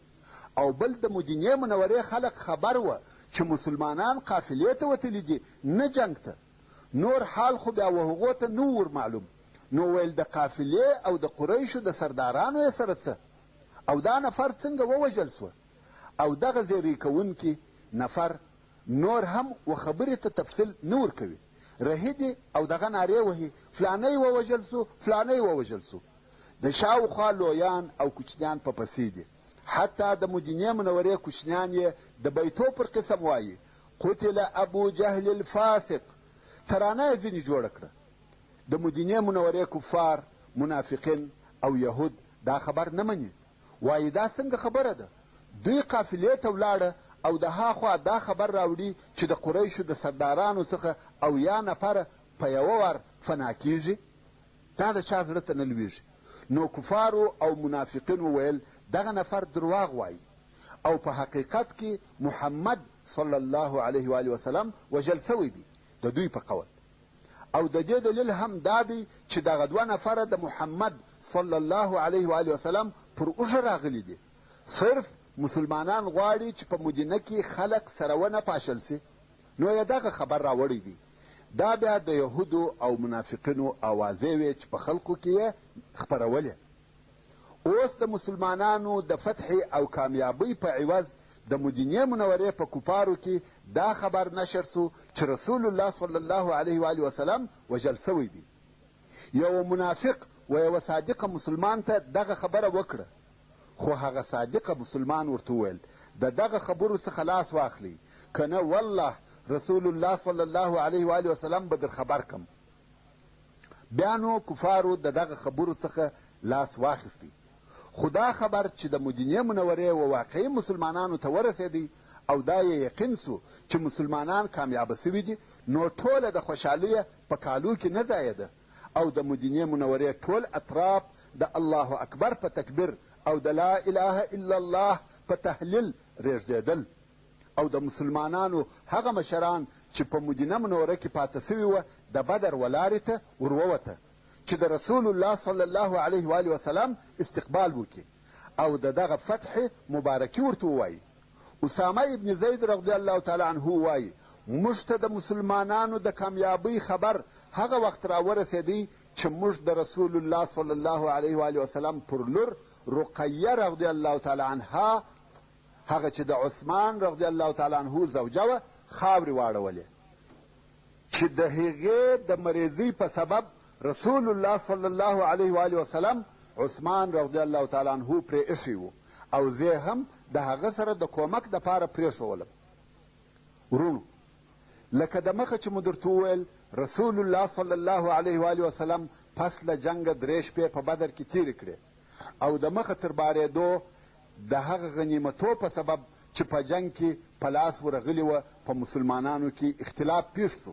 او بل د مدینې منورې خلق خبر وه چې مسلمانان قافلې ته وتلي دي نه جنګ ته. نور حال خو بیا وهغو ته نه وو ورمعلوم، نو ویل د قافلې او د قریشو د سردارانو یې سره څه؟ او دا نفر څنګه ووژل سوه؟ او دغه زیری کوونکي نفر نور هم و خبرې ته تفصیل نه ورکوي، رهي دي او دغه نارې وهي، فلانی ووژل سو، فلانی ووژل سو. د شاوخوا لویان او کوچنیان په پسې دي، حتی د مدینې منورې کوچنیان یې د بیتو پر قسم وایي، قتل ابو جهل الفاسق، ترانه یې ځینې جوړه کړه. د مدینې منورې کفار، منافقین او یهود دا خبر نه مني، وایي دا څنګه خبره ده، دوی قافلې ته ولاړه او د ها خوا دا خبر راوړي چې د قریشو د سردارانو څخه 70 نفره په یوه وار فنا کیږي؟ دا د چا زړه ته نه لویږي. نو کفارو او منافقینو ویل دغه نفر درواغ وایي او په حقیقت کې محمد صلی الله علیه و آله وسلم وژل سوی دی د دوی په قول. او د دې دلیل هم دا دی چې دغه دوه نفره د محمد صلی الله علیه و وسلم پر اوږه راغلي دي. صرف مسلمانان غواړي چې په مدینه کې خلک سره ونه پاشل سي، نو یې دغه خبر راوړی دی. دا بیا د یهودو او منافقینو اوازې وې چې په خلکو کې یې خپرولې. اوس د مسلمانانو د فتحې او کامیابۍ په عوض د مدینې منورې په کفارو کې دا خبر نشر سو چې رسول الله صلی الله علیه و وسلم وژل سوی دی. یوه منافق و یوه صادقه مسلمان ته دغه خبره وکړه، خو هغه صادقه مسلمان ورته وویل، د دغه خبرو څخه لاس واخلئ، که نه والله رسول الله صلی الله علیه و وسلم به در خبر کم. بیا نو کفارو د دغه خبرو څخه لاس واخیستی، خو دا خبر چې د مدینې منورې و واقعي مسلمانانو ته ورسېدی او دا یې یقین سو چې مسلمانان کامیابه سوي دي، نو ټوله د خوشحالۍ په کالو کې نه ځایېده او د مدینې منورې ټول اطراف د الله اکبر په تکبیر او د لا اله الا الله په تهلیل رېږدېدل او د مسلمانانو هغه مشران چې په مدینه منوره کې پاته سوي وه د بدر ولارې ته ورووته چې د رسول الله صلی الله علیه و وسلم استقبال وکړي او د دغه فتح مبارکي ورته ووایي. اسامه ابن زید رضی الله تعالی عنه وایي، موږ ته د مسلمانانو د کامیابۍ خبر هغه وخت راورسېدی چې موږ د رسول الله صلی الله علیه و وسلم پر لور رقیه رضی الله تعالی عنها، هغه چې د عثمان رضی الله تعالی عنه زوجه وه، خاورې واړولې، چې د هغې د مریضۍ په سبب رسول الله صلی الله علیه و وسلم عثمان رضی الله تعالی عنه پرې ایښی و او زه هم د هغه سره د کومک دپاره پرېښولم. وروڼو، لکه د مخه چې مو درته وویل، رسول الله صلی الله علیه و وسلم پس له جنګه درې شپې په بدر کې تېرې کړې او د مخه تر بارېدو د هغه غنیمتو په سبب چې په جنګ کې په لاس ورغلي وه په مسلمانانو کې اختلاف پېښ سو.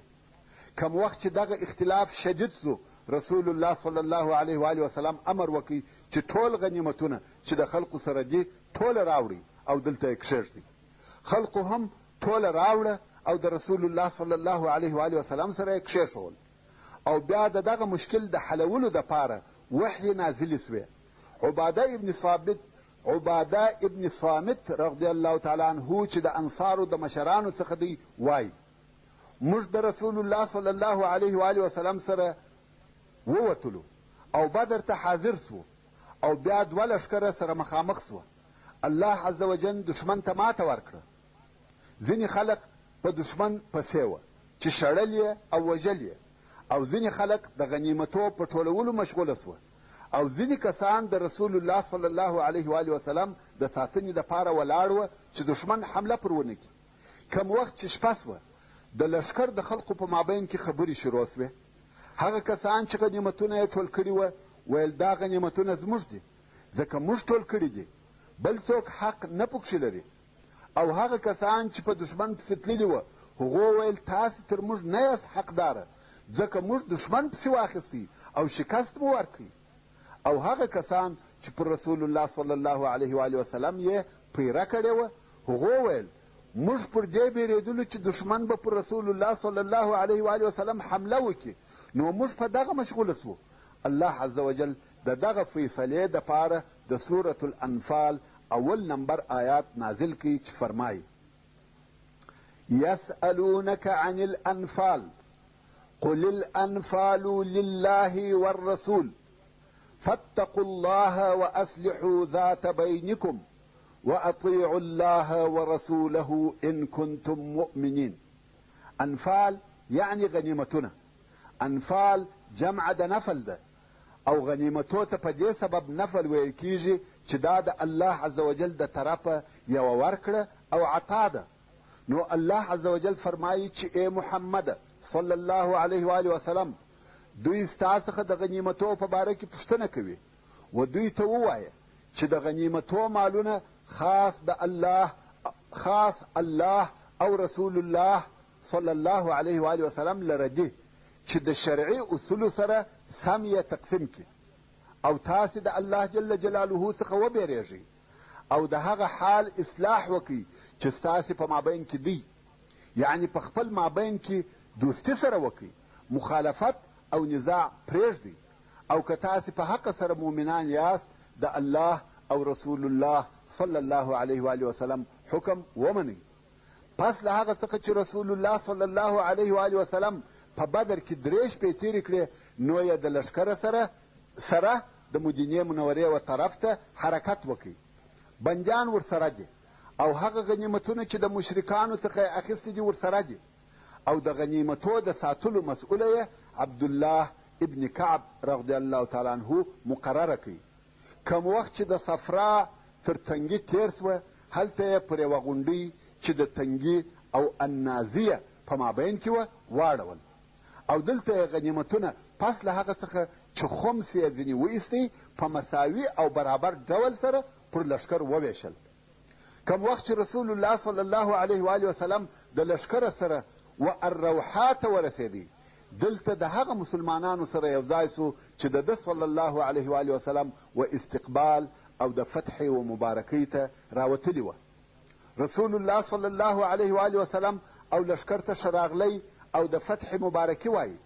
کوم وخت چې دغه اختلاف شدید سو، رسول الله صلی الله علیه و وسلم امر وکړ چې ټول غنیمتونه چې د خلقو سره دي ټوله راوړئ او دلته یې کښېږدئ. خلقو هم ټوله راوړه او د رسول الله صلی الله علیه و وسلم سره یې کښېښول او بیا د دغه مشکل د حلولو دپاره وحیې نازلې سوې. عباده ابن ثابت عباده ابن صامت رضی الله تعالی عنه چې د انصارو د مشرانو څخه دی وایي، موږ د رسول الله صلی الله علیه و وسلم سره ووتلو او بدر ته حاضر سوو او بیا دوه لښکره سره مخامخ سوه. الله عز وجل دښمن ته ماته ورکړه. ځینې خلق په دښمن پسې وه چې شړل یې او وژل یې، او ځینې خلق د غنیمتو په ټولولو مشغوله سوه، او ځینې کسان د رسول الله صلی الله علیه و وسلم د ساتنې دپاره ولاړ وه چې دښمن حمله پر ونه کړي. کوم وخت چې شپه سوه، د لښکر د خلقو په مابین کې خبرې شروع سوې. هغه کسان چې غنیمتونه یې ټول کړي وه ویل، دا غنیمتونه زموږ دي، ځکه موږ ټول کړي دي، بل څوک حق نه پکښې لري. او هغه کسان چې په دښمن پسې تللي وه هغو ویل، تاسې تر موږ نه یاست حقداره، ځکه موږ دښمن پسې واخیستی او شکست مو ورکړ. او هغه کسان چې پر رسول الله صلی الله علیه و وسلم یې پیره کړې وه هغو ویل، موږ پر دې بیرېدلو چې دښمن به پر رسول الله صلی الله علیه و وسلم حمله وکړي، نو موږ په دغه مشغوله سوو. الله عز وجل د دغه فیصلې دپاره د سورة الانفال اول نمبر آیات نازل کړي چې فرمایي، یسألونک عن الانفال قل الانفال لله والرسول فاتقوا الله واصلحوا ذات بينكم واطيعوا الله ورسوله ان كنتم مؤمنين. انفال یعنی غنیمتونه. انفال جمع د نفل ده او غنیمتو ته په دې سبب نفل ویل کیږي چې دا د الله عز وجل د طرفه یوه ورکړه او عطا ده. نو الله عز وجل فرمایي چې ای محمد صلی الله علیه و وسلم، دوی ستا څخه د غنیمتو په باره کې پوښتنه کوي، و دوی ته ووایه چې د غنیمتو مالونه خاص د الله، خاص الله او رسول الله صلی الله علیه و وسلم لره دي چې د شرعي اصولو سره سم یې تقسیم کړي، او تاسې د الله جل جلاله څخه وبېرېږئ او د هغه حال اصلاح وکړئ چې ستاسې په مابین کې دی، یعنې په خپل مابین کې دوستي سره وکړئ مخالفت او نزاع پرېږدئ او که تاسې په حقه سره مؤمنان یاست د الله او رسول الله صلی الله علیه وآله وسلم حکم ومنئ. پس له هغه څخه چې رسول الله صلی الله علیه وآله وسلم په بدر کې درې شپې تېرې کړې نو یې د لښکره سره د مدینې منورې و طرف ته حرکت وکړ. بندیان ورسره دي او هغه غنیمتونه چې د مشرکانو څخه یې اخیستي دي ورسره دي او د غنیمتو د ساتلو مسؤله یې عبدالله ابن کعب رضی الله تعالی عنه مقرره کړ. کوم وخت چې د صفرا تر تنګي تېر شوه، هلته یې پر یوه غونډۍ چې د تنګي او النازیه په مابین کې وه، واړول او دلته یې غنیمتونه پس له هغه څخه چې خمس یې ځینې وایستی، په مساوي او برابر ډول سره پر لښکر ووېشل. کوم وخت چې رسول الله صلی الله علیه و آله وسلم د لښکره سره و الروحا ته ورسېدی، دلته د هغه مسلمانانو سره یو ځای سو چې د ده صلی الله علیه و آله وسلم و استقبال او د فتحې و مبارکۍ ته راوتلي وه. رسول الله صلی الله علیه و آله وسلم او لښکر ته ښه راغلی او د فتحې مبارکي وایي.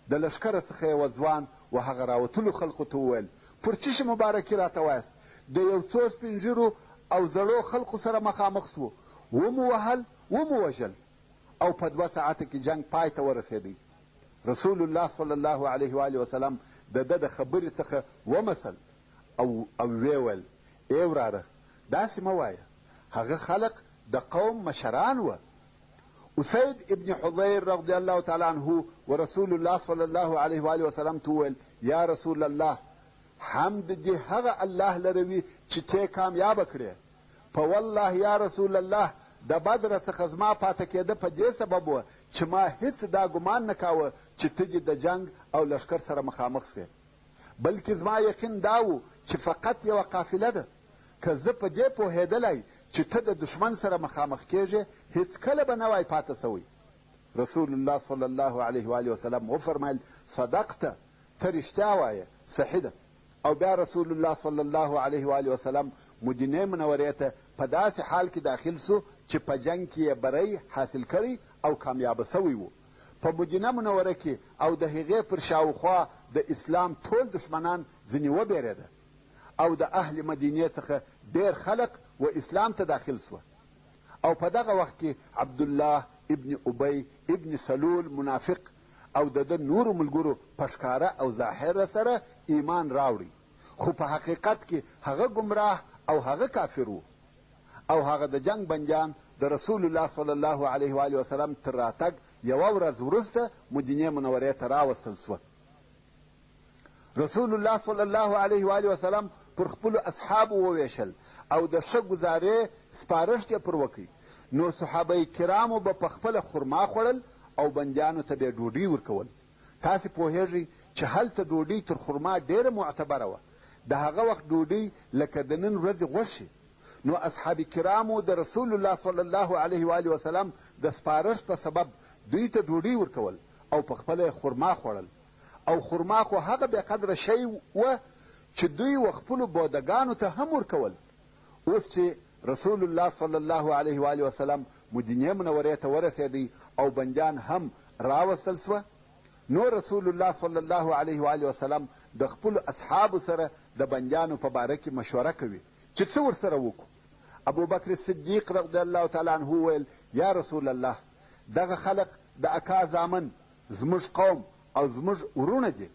د لښکره څخه یوه ځوان و هغه راوتلو خلقو ته وویل، پر څه شي مبارکي راته وایاست؟ د یو څو سپین ږیرو او زړو خلقو سره مخامخ سوو، ومو وهل، ومو وژل او په دوه ساعته کې جنګ پای ته ورسېدی. رسول الله صلی الله علیه و آله وسلم د ده د خبرې څخه ومسل او او ویې ویل، ای وراره! داسې مه وایه، هغه خلق د قوم مشران وه. اسید ابن حضیر رضی الله تعالی عنه ورسول الله صلی الله علیه و آله وسلم ته وویل، یا رسول الله! حمد دې هغه الله لره وي چې تې کامیابه کړې. په والله یا رسول الله د بدره څخه زما پاته کېده په دې سبب وه چې ما هیڅ دا ګمان نه کاوه چې ته دې د جنګ او لښکر سره مخامخ سې، بلکې زما یقین دا و چې فقط یوه قافله ده. که زه په دې پوهېدلای چې ته د دښمن سره مخامخ کېږې هیڅکله به نه وای پاته سوی. رسول الله صلی الله علیه و آله وسلم وفرمایل، صدقت، ته رښتیا وایې، صحیح ده. او بیا رسول الله صلی الله علیه و آله وسلم مدینې منورې ته په داسې حال کې داخل سو چې په جنګ کې یې بری حاصل کړی او کامیابه سوی و. په مدینه منوره کې او د هغې پر شاوخوا د اسلام ټول دښمنان ځینې وبېرېده او د اهل مدینې څخه ډېر خلق و اسلام ته داخل سوه او په دغه وخت کې عبدالله ابن ابی ابن سلول منافق او د ده نورو ملګرو په ښکاره او ظاهره سره ایمان راوړی، خو په حقیقت کې هغه ګمراه او هغه کافر وو او هغه د جنګ بندیان د رسول الله صلی الله علیه و آله وسلم تر راتګ یوه ورځ وروسته مدینې منورې ته راوستل سوه. رسول الله صلی الله علیه و آله وسلم پر خپلو اصحابو وویشل او د ښه ګزارې سپارښت یې پر وکړ. نو صحابه کرامو به په خپله خرما خوړل او بندیانو ته به ډوډۍ ورکول. تاسې پوهېږئ چې هلته ډوډۍ تر خرما ډېره معتبره وه. د هغه وخت ډوډۍ لکه د نن ورځې غوښې. نو اصحاب کرامو د رسول الله صلی الله علیه و آله وسلم د سپارښت په سبب دوی ته ډوډۍ ورکول او په خپله یې خرما خوړل. او خرما خو هغه بې قدره شی وه چې دوی و خپلو بودګانو ته هم ورکول. اوس چې رسول الله صلی الله علیه و آله وسلم مدینې منورې ته ورسېدی او بندیان هم راوستل سوه، نو رسول الله صلی الله علیه و آله وسلم د خپلو اصحابو سره د بندیانو په باره کې مشوره کوي چې څه ورسره وکړو. ابوبکر صدیق رضی الله تعالی عنه وویل، یا رسول الله! دغه خلق د اکا زامن، زموږ قوم او زموږ وروڼه دي.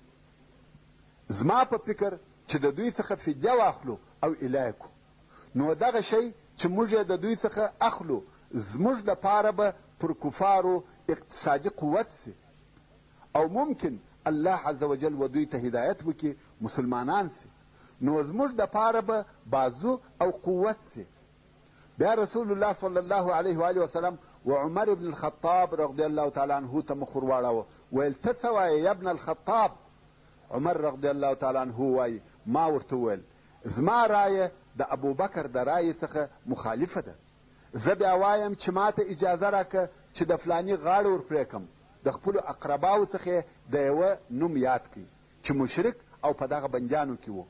زما په فکر چې د دوی څخه فدیه واخلو او ایله یې کړو، نو دغه شی چې موږ یې د دوی څخه اخلو زموږ دپاره به پر کفارو اقتصادي قوت سي او ممکن الله عز وجل و دوی ته هدایت وکړي، مسلمانان سي، نو زموږ دپاره به بازو او قوت سي. بیا رسول الله صلی الله علیه و آله وسلم و عمر ابن الخطاب رضی الله تعالی عنه ته مخ ورواړاوه، ویل ته څه وایې یا ابن الخطاب؟ عمر رضی الله تعالی عنه وایي ما ورته وویل زما رایه د ابوبکر د رایې څخه مخالفه ده، زه بیا وایم چې ما ته اجازه راکړه چې د فلاني غاړه ور پرې کړم، د خپلو اقرباوو څخه یې د یوه نوم یاد کړ چې مشرک او په دغه بندیانو کې و،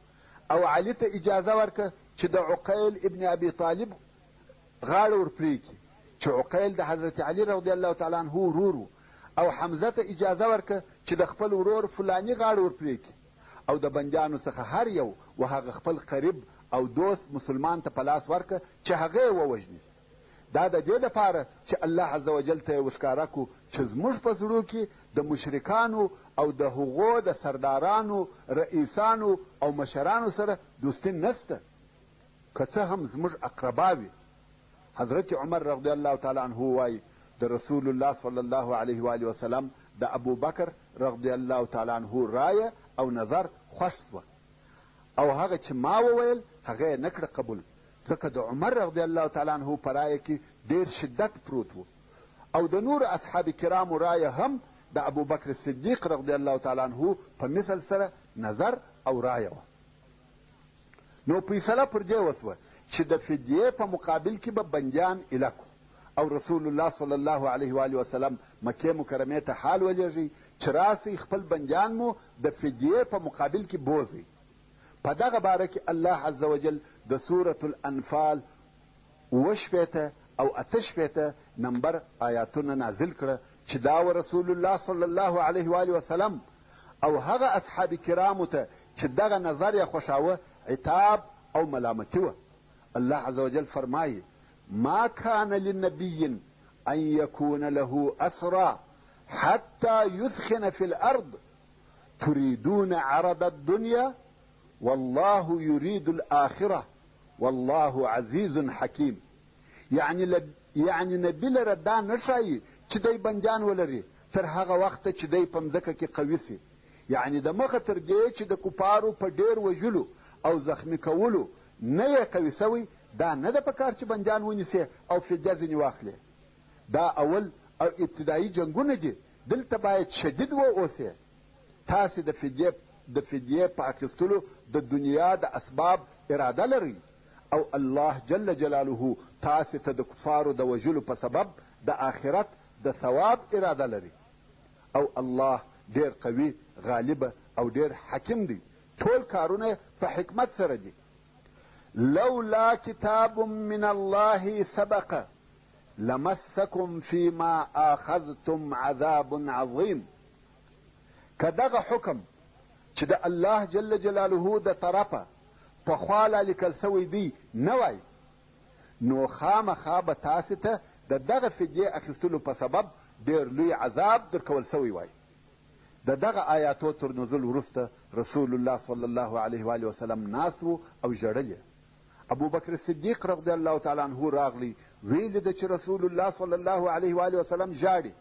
او علي ته اجازه ورکړه چې د عقیل ابن ابي طالب غاړه ور پرې کړي چې عقیل د حضرت علي رضی الله تعالی عنه ورور و. او حمزه ته اجازه ورکړه چې د خپل ورور فلاني غاړه ورپرې کړي او د بندیانو څخه هر یو و هغه خپل قریب او دوست مسلمان ته په لاس ورکړه چې هغه یې ووژني. دا د دې دپاره چې الله عز وجل ته یې ورښکاره کړو چې زموږ په زړو کې د مشرکانو او د هغو د سردارانو، رئیسانو او مشرانو سره دوستي نشته، که څه هم زموږ اقربا وي. حضرت عمر رضی الله تعالی عنه وايي، د رسول الله صلی الله علیه وآله وسلم د ابوبکر رضی الله تعالی عنه رایه او نظر خوښ شوه او هغه چې ما وویل هغه یې نه کړه قبول، ځکه د عمر رضی الله تعالی عنه په رایه کې ډېر شدت پروت و او د نورو اصحاب کرامو رایه هم د ابوبکر صدیق رضی الله تعالی عنه په مثل سره نظر او رایه وه. نو فیصله پر دې وشوه چې د فدیې په مقابل کې به بندیان ایله کړو او رسول الله صلی الله علیه و آله وسلم مکې مکرمې ته حال ولیږئ چې راسئ خپل بندیان مو د فدیې په مقابل کې بوځئ. په دغه باره کې الله عز وجل د سورة الانفال 67 او 68 نمبر آیاتونه نازل کړه چې دا و رسول الله صلی الله علیه و آله وسلم او هغه اصحاب کرامو ته چې دغه نظر یې خوښاوه عتاب او ملامتي وه. الله عز وجل فرمایي ما كان لنبي أن يكون له أسرى حتى يثخن في الأرض تريدون عرض الدنيا والله يريد الآخرة والله عزيز حکیم. یعنی له یعنی نبي لره دا نه ښایي چې دی بندیان ولري تر هغه وخته چې دی په مځکه کې قوي سي، یعنی د مخه تر دې چې د کفارو په ډېر وژلو او زخمي کولو نه یې قوي سوی، دا نه ده په کار چې بندیان ونیسې او فدیه ځینې واخلې. دا اول او ابتدایي جنګونه دي، دلته باید شدید و اوسې. تاسې د فدیې د فدیې په اخیستلو د دنیا د اسباب اراده لرئ او الله جل جلاله تاسې ته د کفارو د وژلو په سبب د آخرت د ثواب اراده لري او الله ډېر قوي، غالب او ډېر حکیم دی، ټول کارونه یې په حکمت سره دي. لولا کتاب من الله سبق لمسکم فیما آخذتم عذاب عظیم. که دغه حکم چې د الله جل جلاله د طرفه پخوا لا لیکل سوی دی نه وای، نو خامخا به تاسې ته د دغه فدیې اخیستلو په سبب ډېر لوی عذاب درکول سوی وای. د دغه آیاتو تر نزول وروسته رسول الله صلی الله علیه وآله وسلم ناست و او ژړل یې. ابوبکر صدیق رضی الله تعالی عنه راغلی، ویې لیده چې رسول الله صلی الله علیه وآله وسلم ژاړي.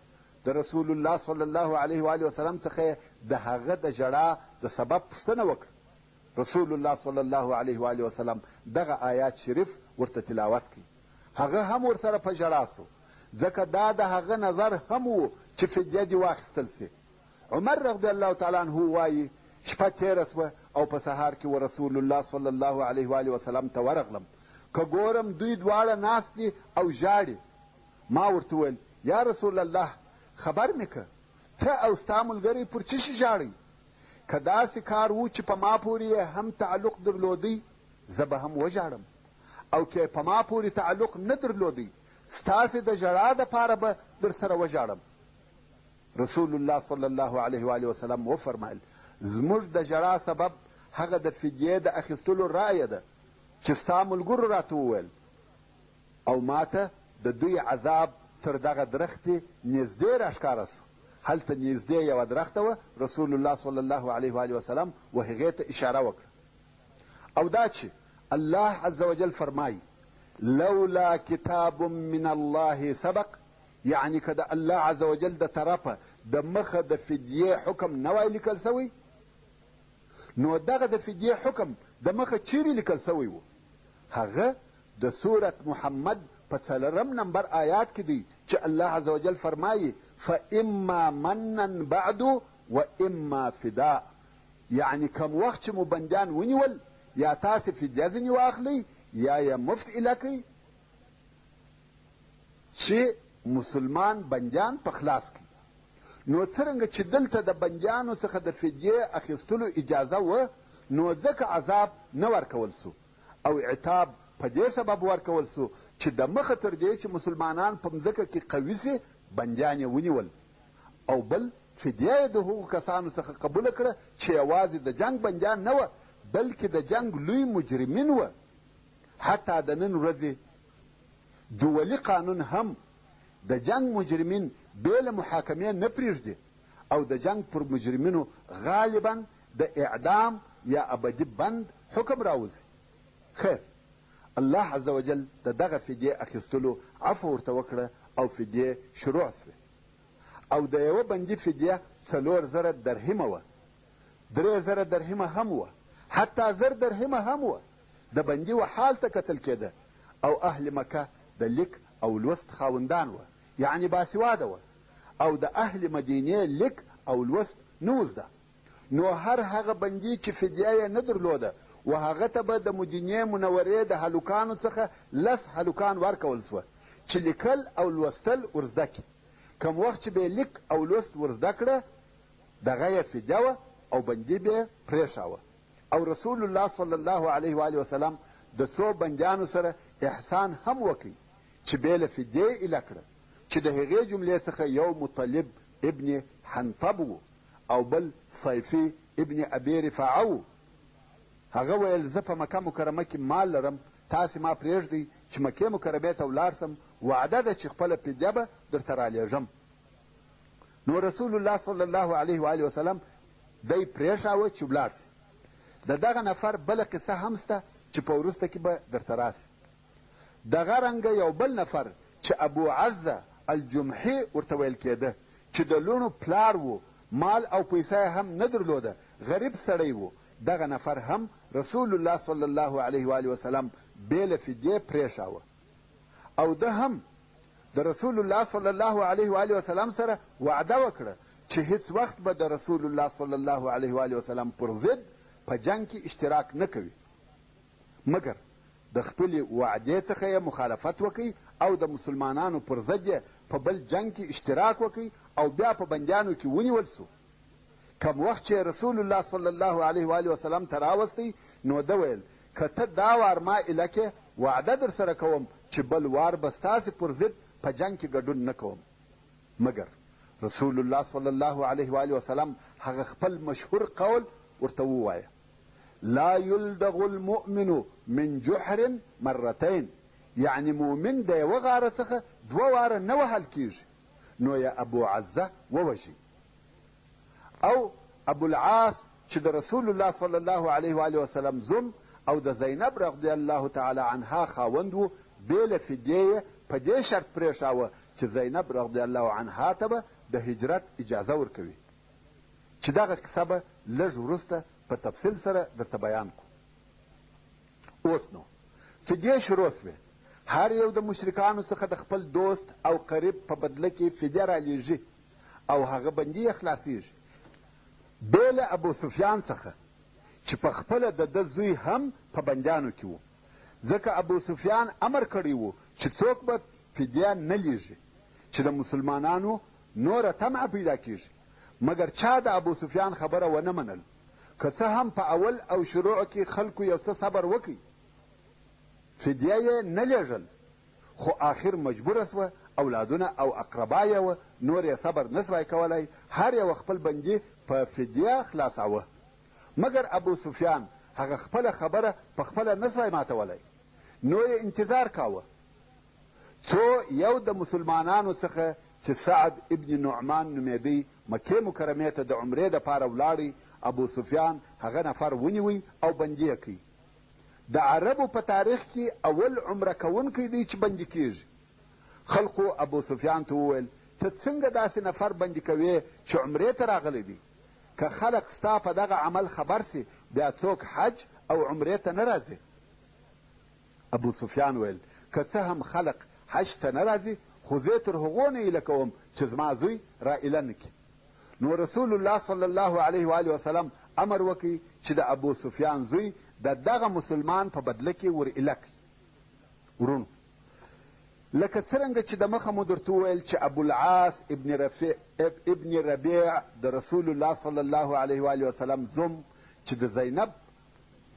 د رسول الله صلی الله علیه وآله وسلم څخه یې د هغه د ژړا د سبب پوښتنه وکړه. رسول الله صلی الله علیه وآله وسلم دغه آیات شریف ورته تلاوت کړ. هغه هم ورسره په ژړا سو، ځکه دا د هغه نظر هم و چې فدیه دې واخیستل سي. عمر رضی الله تعالی عنه وايي، شپه تېره سوه او په سهار کې ورسول الله صلی الله علیه وآله وسلم ته ورغلم، که ګورم دوی دواړه ناست دي او ژاړي. ما ورته وویل، یا رسول الله خبر مې که، ته او ستا ملګری پر څه شي ژاړئ؟ که داسې کار و چې په ما پورې یې هم تعلق درلودی، زه به هم وژاړم او که په ما پورې تعلق نه درلودی، ستاسې د ژړا دپاره به درسره وژاړم. رسول الله صلی الله علیه وآله وسلم وفرمایل، زموږ د ژړا سبب هغه د فدیې د اخیستلو رایه ده چې ستا ملګرو راته وویل او ماته د دوی عذاب تر دغه درختې نږدې راښکاره شو. هلته نږدې یوه درخته وه، رسول الله صلی الله علیه وآله وسلم و هغې ته اشاره وکړه. او دا چې الله عز وجل فرمایي لولا کتاب من الله سبق، یعنی که د الله عز وجل د طرفه د مخه د فدیې حکم نه وای لیکل سوی، نو دغه د فدیې حکم د مخه چیرې لیکل سوی و؟ هغه د سورة محمد په څلورم نمبر آیات کې دی چې الله عز وجل فرمایي فاما منا بعد و اما فداء، یعنی کوم وخت چې مو بندیان ونیول یا تاسې فدیه ځینې واخلئ یا یې مفت ایله کړئ چې مسلمان بندیان په خلاص کړي. نو څرنګه چې دلته د بندیانو څخه د فدیې اخیستلو اجازه وه، نو ځکه عذاب نه ورکول سو او عتاب په دې سبب ورکول سو چې د مخه تر دې چې مسلمانان په مځکه کې قوي سي بندیان یې ونیول او بل فدیه یې د هغو کسانو څخه قبوله کړه چې یوازې د جنګ بندیان نه وه، بلکې د جنګ لوی مجرمین وه. حتی د نن ورځې دولي قانون هم د جنګ مجرمین بې له محاکمې نه پرېږدي او د جنګ پر مجرمینو غالبا د اعدام یا ابدي بند حکم راوځي. خیر، الله عز وجل د دغه فدیې اخیستلو عفو ورته وکړه او فدیې شروع شوې او د یوه بندي فدیه 4000 درهمه وه، 3000 درهمه هم وه، حتی 1000 درهمه هم وه. د بندي و حال ته کتل کېده او اهل مکه د لیک او لوست خاوندان وه، یعنې باسواده وه او د اهل مدینې لیک او لوست نه وو زده. نو هر هغه بندي چې فدیه یې نه درلوده و هغه ته به د مدینې منورې د هلکانو څخه لس هلکان ورکول شوه چې لیکل او لوستل ورزده کړي. کوم وخت چې به یې لیک او لوست ورزده کړه دغه یې فدیه وه او بندي به یې پرېښاوه. او رسول الله صلی الله علیه و آله وسلم د څو بندیانو سره احسان هم وکړ چې بې له فدیې ایله کړه چې د هغې جملې څخه یو مطلب ابن حنطب و او بل صیفي ابن ابي رفاعه و. هغه ویل زه په مکه مکرمه کې مال لرم، تاسې ما پرېږدئ چې مکې مکرمې ته ولاړ شم، وعده ده چې خپله فدیه به درته رالېږم. نو رسول الله صلی الله علیه و آله وسلم دی پرېښاوه چې ولاړ شي. د دغه نفر بله قصه هم شته چې په وروسته کې به درته راشي. دغه رنګه یو بل نفر چې ابو عزه الجمحي ورته ویل کېده چې د لوڼو پلار و، مال او پیسه یې هم نه درلوده، غریب سړی و، دغه نفر هم رسول الله صلی الله علیه و آله وسلم بې له فدیې پرېښاوه او ده هم د رسول الله صلی الله علیه و آله وسلم سره وعده وکړه چې هیڅ وخت به د رسول الله صلی الله علیه و آله وسلم پر ضد په جنګ کې اشتراک نه کوي، مګر د خپلې وعدې څخه یې مخالفت وکړ او د مسلمانانو پر ضد یې په بل جنګ کې اشتراک وکړ او بیا په بندیانو کې ونیول شو. کوم وخت چې رسول الله صلی الله علیه و آله وسلم ته راوستی نو ده ویل که ته دا وار ما ایله کې وعده درسره کوم چې بل وار به ستاسې پر ضد په جنګ کې ګډون نه کوم. مګر رسول الله صلی الله علیه و آله وسلم هغه خپل مشهور قول ورته ووایه لا یلدغ المؤمن من جحر مرتین، یعنې مؤمن د یوه غاره څخه دوه واره نه وهل کیږي. نو یې ابو عزه ووژی او ابو العاص چې د رسول الله صلی الله علیه و آله وسلم زوم او د زینب رضی الله تعالی عنها خاوند و، بې له فدیې یې په دې شرط پرېښاوه چې زینب رضی الله عنها ته به د هجرت اجازه ورکوي، چې دغه قصه به لږ وروسته په تفصیل سره درته بیان کړو. اوس نو فدیې شروع شوې، هر یو د مشرکانو څخه د خپل دوست او قریب په بدله کې فدیه رالیږي او هغه بندي یې خلاصیږي، بې له ابو سفیان څخه چې په خپله د ده زوی هم په بندیانو کې و، ځکه ابو سفیان امر کړی و چې څوک به فدیه نه لیږي چې د مسلمانانو نوره طمعه پیدا کیږي، مګر چا د ابو سفیان خبره ونه منل. که څه هم په اول او شروع کې خلکو یو څه صبر وکړ، فدیه یې نه لېږل، خو آخر مجبوره شوه، اولادونه او اقربا یې وه، نور یې صبر نه شوای کولای، هر یوه خپل بندي په فدیه خلاصاوه. مګر ابو سفیان هغه خپله خبره په خپله نه شوای ماتولای، نو یې انتظار کاوه، څو یو د مسلمانانو څخه چې سعد ابن نعمان نومېدی مکې مکرمې ته د عمرې دپاره ولاړی، ابو سفیان هغه نفر ونیوی او بندي یې کړ. د عربو په تاریخ کې اول عمره کوونکی دی چې بندي کیږي. خلقو ابو سفیان ته وویل، ته څنګه داسې نفر بندي کوې چې عمرې ته راغلی دی؟ که خلق ستا په دغه عمل خبر سي بیا څوک حج او عمرې ته نه راځي. ابو سفیان ویل، که څه هم خلق حج ته نه راځي، خو زه تر هغو نه ایله کوم چې زما زوی را ایله نه کړي. نو رسول الله صلی الله علیه و آله وسلم امر وکړ چې د ابو سفیان زوی د دغه مسلمان په بدله کې ور ایله کړي. وروڼو، لکه څرنګه چې د مخه مو درته وویل چې ابوالعاص ابن رفیع ابن ربیع د رسول الله صلی الله علیه و آله وسلم زوم چې د زینب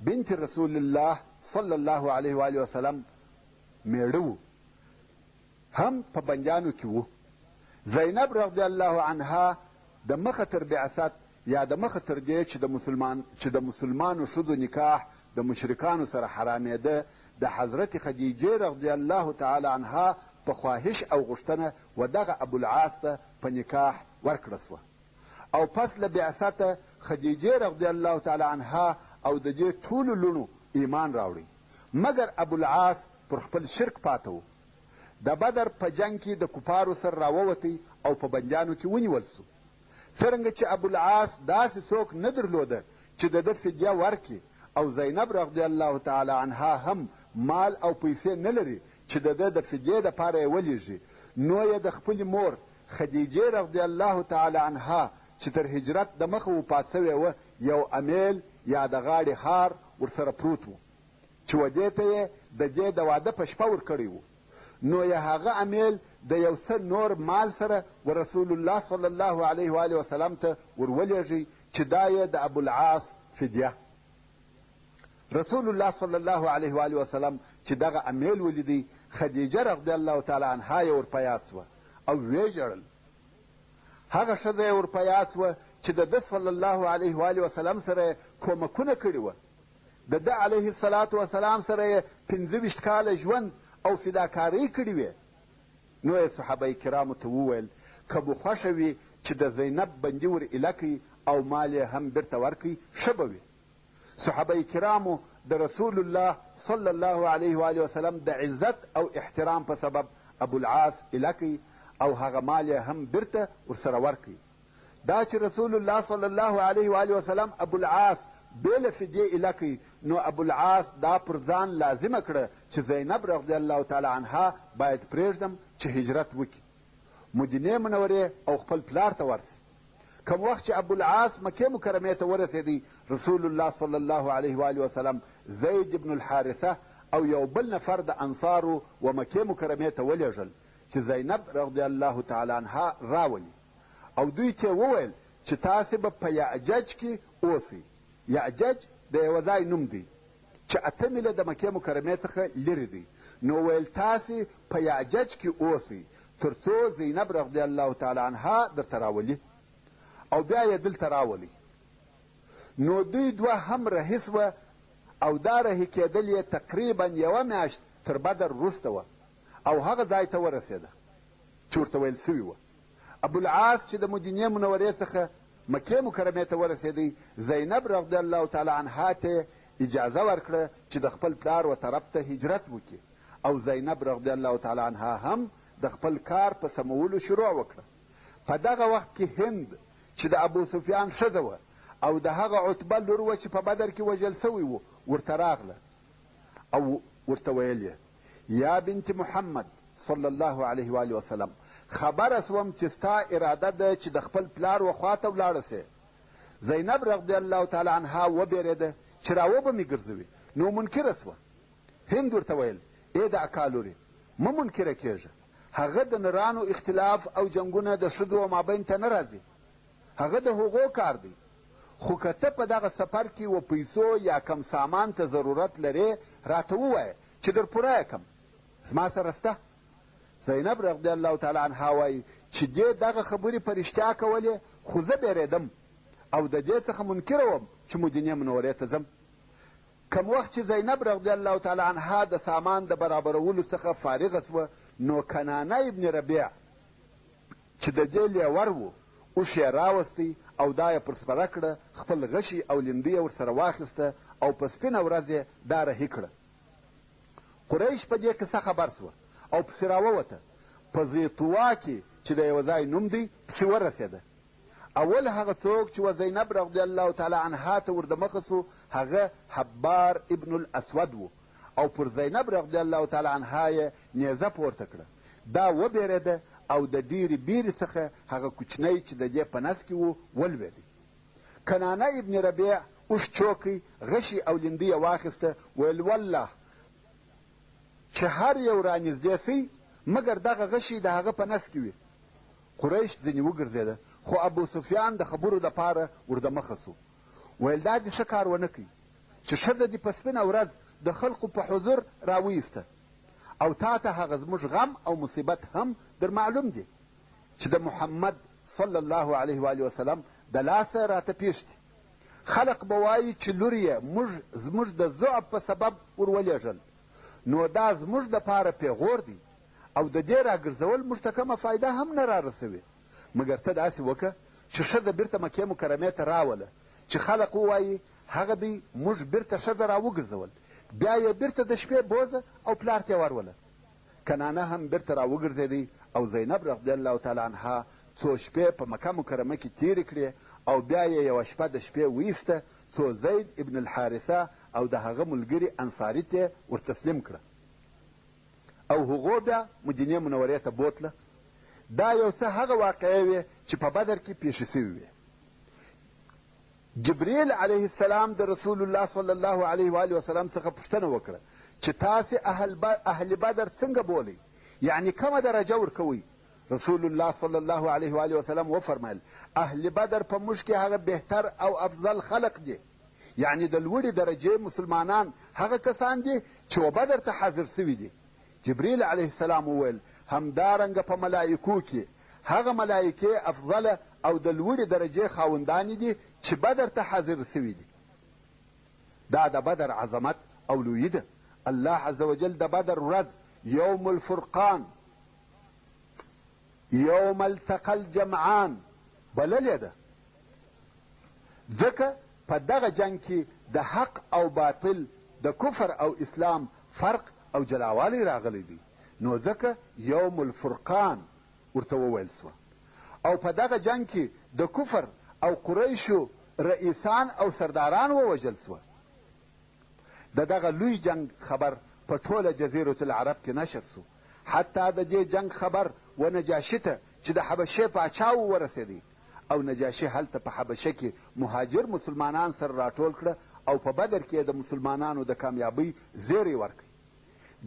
بنت رسول الله صلی الله علیه و آله وسلم میړه و، هم په بندیانو کې و. زینب رضی الله عنها د مخه تر بعثت یا د مخه تر دې چې د مسلمان چې د مسلمانو ښځو نکاح د مشرکانو سره حرامېده، د حضرت خدیجې رضی الله تعالی عنها په خواهش او غوښتنه و دغه ابوالعاص ته په نکاح ورکړه شوه او پس له بعثته خدیجې رضی الله تعالی عنها او د دې ټولو لوڼو ایمان راوړی، مګر ابوالعاص پر خپل شرک پاته و. د بدر په جنګ کې د کفارو سره راووتی او په بندیانو کې ونیول شو. څرنګه چې ابوالعاص داسې څوک نه درلوده چې د ده فدیه ورکړي او زینب رضی الله تعالی عنها هم مال او پیسې نه لري چې د ده د فدیې دپاره یې ولیږي، نو یې د خپلې مور خدیجې رضی الله تعالی عنها چې تر هجرت د مخه وفات شوې وه یو امیل یا د غاړې هار ورسره پروت و چې و دې ته یې د دې د واده په شپه ورکړی و، نو یې هغه امیل د یو څه نور مال سره و رسول الله صلی الله علیه و آله وسلم ته ور ولیږی چې دا یې د ابوالعاص فدیه. رسول الله صلی الله علیه و آله وسلم چې دغه امیل ولیدی، خدیجه رضی الله تعالی عنها یې ور په یاد سوه او ویې ژړل. هغه ښځه یې ور په یاد سوه چې د ده صلی الله علیه و آله وسلم سره یې کومکونه کړي وه. د ده علیه الصلاة والسلام سره یې 25 کاله ژوند او فداکارۍ کړې وې. نو یې صحابه کرامو ته وویل، که مو خوښه وي چې د زینب بندي ور ایله کړئ او مال یې هم بیرته ورکړئ، ښه به وي. صحابه کرامو د رسول الله صلی الله علیه و آله وسلم د عزت او احترام په سبب ابوالعاص ایله کړ او هغه مال یې هم بیرته ورسره ورکړ. دا چې رسول الله صلی الله علیه و آله وسلم ابوالعاص بې له فدیې ایله کړ، نو ابوالعاص دا پر ځان لازمه کړه چې زینب رضی الله تعالی عنها باید پرېږدم چې هجرت وکړي مدینې منورې او خپل پلار ته ورسي. کوم وخت چې ابوالعاص مکې مکرمې ته ورسېدی، رسول الله صلی الله علیه و آله وسلم زید بن الحارثه او یو بل نفر د انصارو و مکې مکرمې ته ولېږل چې زینب رضی الله تعالی عنها راولي او دوی ته وویل چې تاسې به په یعجج کې اوسئ. یعجج د یوه ځای نوم دی چې 8 میله د مکې مکرمې څخه لرې دی. نو ویل تاسې په یعجج کې اوسئ تر څو زینب رضی الله تعالی عنها درته راولي او بیا یې دلته راولي. نو دوی دوه هم رهي سوه او دا رهي کېدل یې تقریبا یوه میاشت تر بدر وروسته وه او هغه ځای ته ورسېده چې ورته ویل سوي وه. ابوالعاص چې د مدینې منورې څخه مکې مکرمې ته ورسېدی، زینب رضی الله تعالی عنها ته اجازه ورکړه چې د خپل پلار و طرف ته هجرت وکړي او زینب رضی الله تعالی عنها هم د خپل کار په سمولو شروع وکړه. په دغه وخت کې هند چې د ابو سفیان ښځه وه او د هغه عتبه لور وه چې په بدر کې وژل سوی و، ورته راغله او ورته ویل یې، یا بنت محمد صلی الله علیه و آله وسلم، خبره سوم چې ستا اراده ده چې د خپل پلار و خواته ولاړه سې. زینب رضی الله تعالی عنها وبېرېده چې راوبه مې ګرځوي، نو منکره سوه. هند ورته ویل، ای د اکا لورې، مه منکره کېږه، هغه د نرانو اختلاف او جنګونه د ښځو و مابین ته نه راځي، هغه د هغو کار دی. خو که ته په دغه سفر کې و پیسو یا کم سامان ته ضرورت لرې، راته ووایه چې در پوره یې کم، زما سره سته. زینب رضی الله تعالی عنها وایي چې دې دغه خبرې په رښتیا کولې، خو زه بېرېدم او د دې څخه منکره وم چې مدینې منورې ته ځم. کوم وخت چې زینب رضی الله تعالی عنها د سامان د برابرولو څخه فارغه سوه، نو کنانه ابن ربیع چې د دې لیور و، اوښ یې راوستی او دا یې پر سپره کړه، خپل غشی او لیندۍ یې ورسره واخیسته او په سپینه ورځ یې دا رهي کړه. قریش په دې قصه خبر سوه او پسې راووته، په ذیطوا کې چې د یوه ځای نوم دی پسې ورسېده. اول هغه څوک چې و زینب رضی الله تعالی عنها ته ور دمخه سو، هغه حبار ابن الاسود و او پر زینب رضی الله تعالی عنها یې نیزه پورته کړه. دا وبېرېده او د ډېرې بیرې څخه هغه کوچنی چې د دې په نس کې و ولوېدی. کنانه ابن ربیع اوښ چوکی، غشی او لیندۍ یې واخیسته، ویل والله چې هر یو رانږدې سي مګر دغه غشی د هغه په نس کې وي. قریش ځینې وګرځېده، خو ابو سفیان د خبرو دپاره ور دمخه سو، ویل دا دې ښه کار ونه کړي چې ښځه دې په سپینه ورځ د خلقو په حضور راویسته او تا ته هغه زموږ غم او مصیبت هم در معلوم دي چې د محمد صلی الله علیه و آله وسلم د لاسه راته پېښ دي. خلق به وایي چې لور یې موږ زموږ د ضعف په سبب ور ولېږل، نو دا زموږ دپاره پېغور دی او د دې راګرځول موږ ته کومه فایده هم نه رارسوي. مګر ته داسې وکړه چې ښځه بیرته مکې مکرمې ته راوله چې خلق ووایي هغه دی موږ بیرته ښځه راوګرځول، بیا یې بیرته د شپې بوځه او پلار ته یې وروله. کنانه هم بیرته راوګرځېدی او زینب رضی الله تعالی عنها څو شپې په مکه مکرمه کې تېرې کړې او بیا یې یوه شپه د شپې وایسته څو زید ابن الحارثه او د هغه ملګري انصاري ته ورتسلیم کړه او هغو بیا مدینې منورې ته بوتله. دا یو څه هغه واقعې وې چې په بدر کې پېښې شوې وې. جبريل علیه السلام د رسول الله صلی الله علیه و آله وسلم څخه پوښتنه وکړه چې تاسې اهل بدر څنګه بولئ، یعنې کومه درجه ورکوئ؟ رسول الله صلی الله علیه و آله وسلم وفرمایل، اهل بدر په موږ کې هغه بهتر او افضل خلق دي، یعنې د لوړې درجې مسلمانان هغه کسان دي چې و بدر ته حاضر سوي دي. جبریل علیه السلام وویل، همدارنګه په ملائکو کې هغه ملائکې افضله او د لوړې درجې خاوندانې دي چې بدر ته حاضر سوي دي. دا د بدر عظمت او لویي ده. الله عز وجل د بدر ورځ یوم الفرقان، یوم التقى الجمعان بللې ده، ځکه په دغه جنګ کې د حق او باطل، د کفر او اسلام فرق او جلاوالی راغلی دی، نو ځکه یوم الفرقان ورته وویل سوه. او په دغه جنګ کې د کفر او قریشو رئیسان او سرداران ووژل سوه. د دغه لوی جنګ خبر په ټوله جزیرة العرب کې نشر سو، حتی د دې جنګ خبر و نجاشي ته چې د حبشې پاچا و ورسېدی او نجاشي هلته په حبشه کې مهاجر مسلمانان سره راټول کړه او په بدر کې د مسلمانانو د کامیابۍ زیری ورکړ.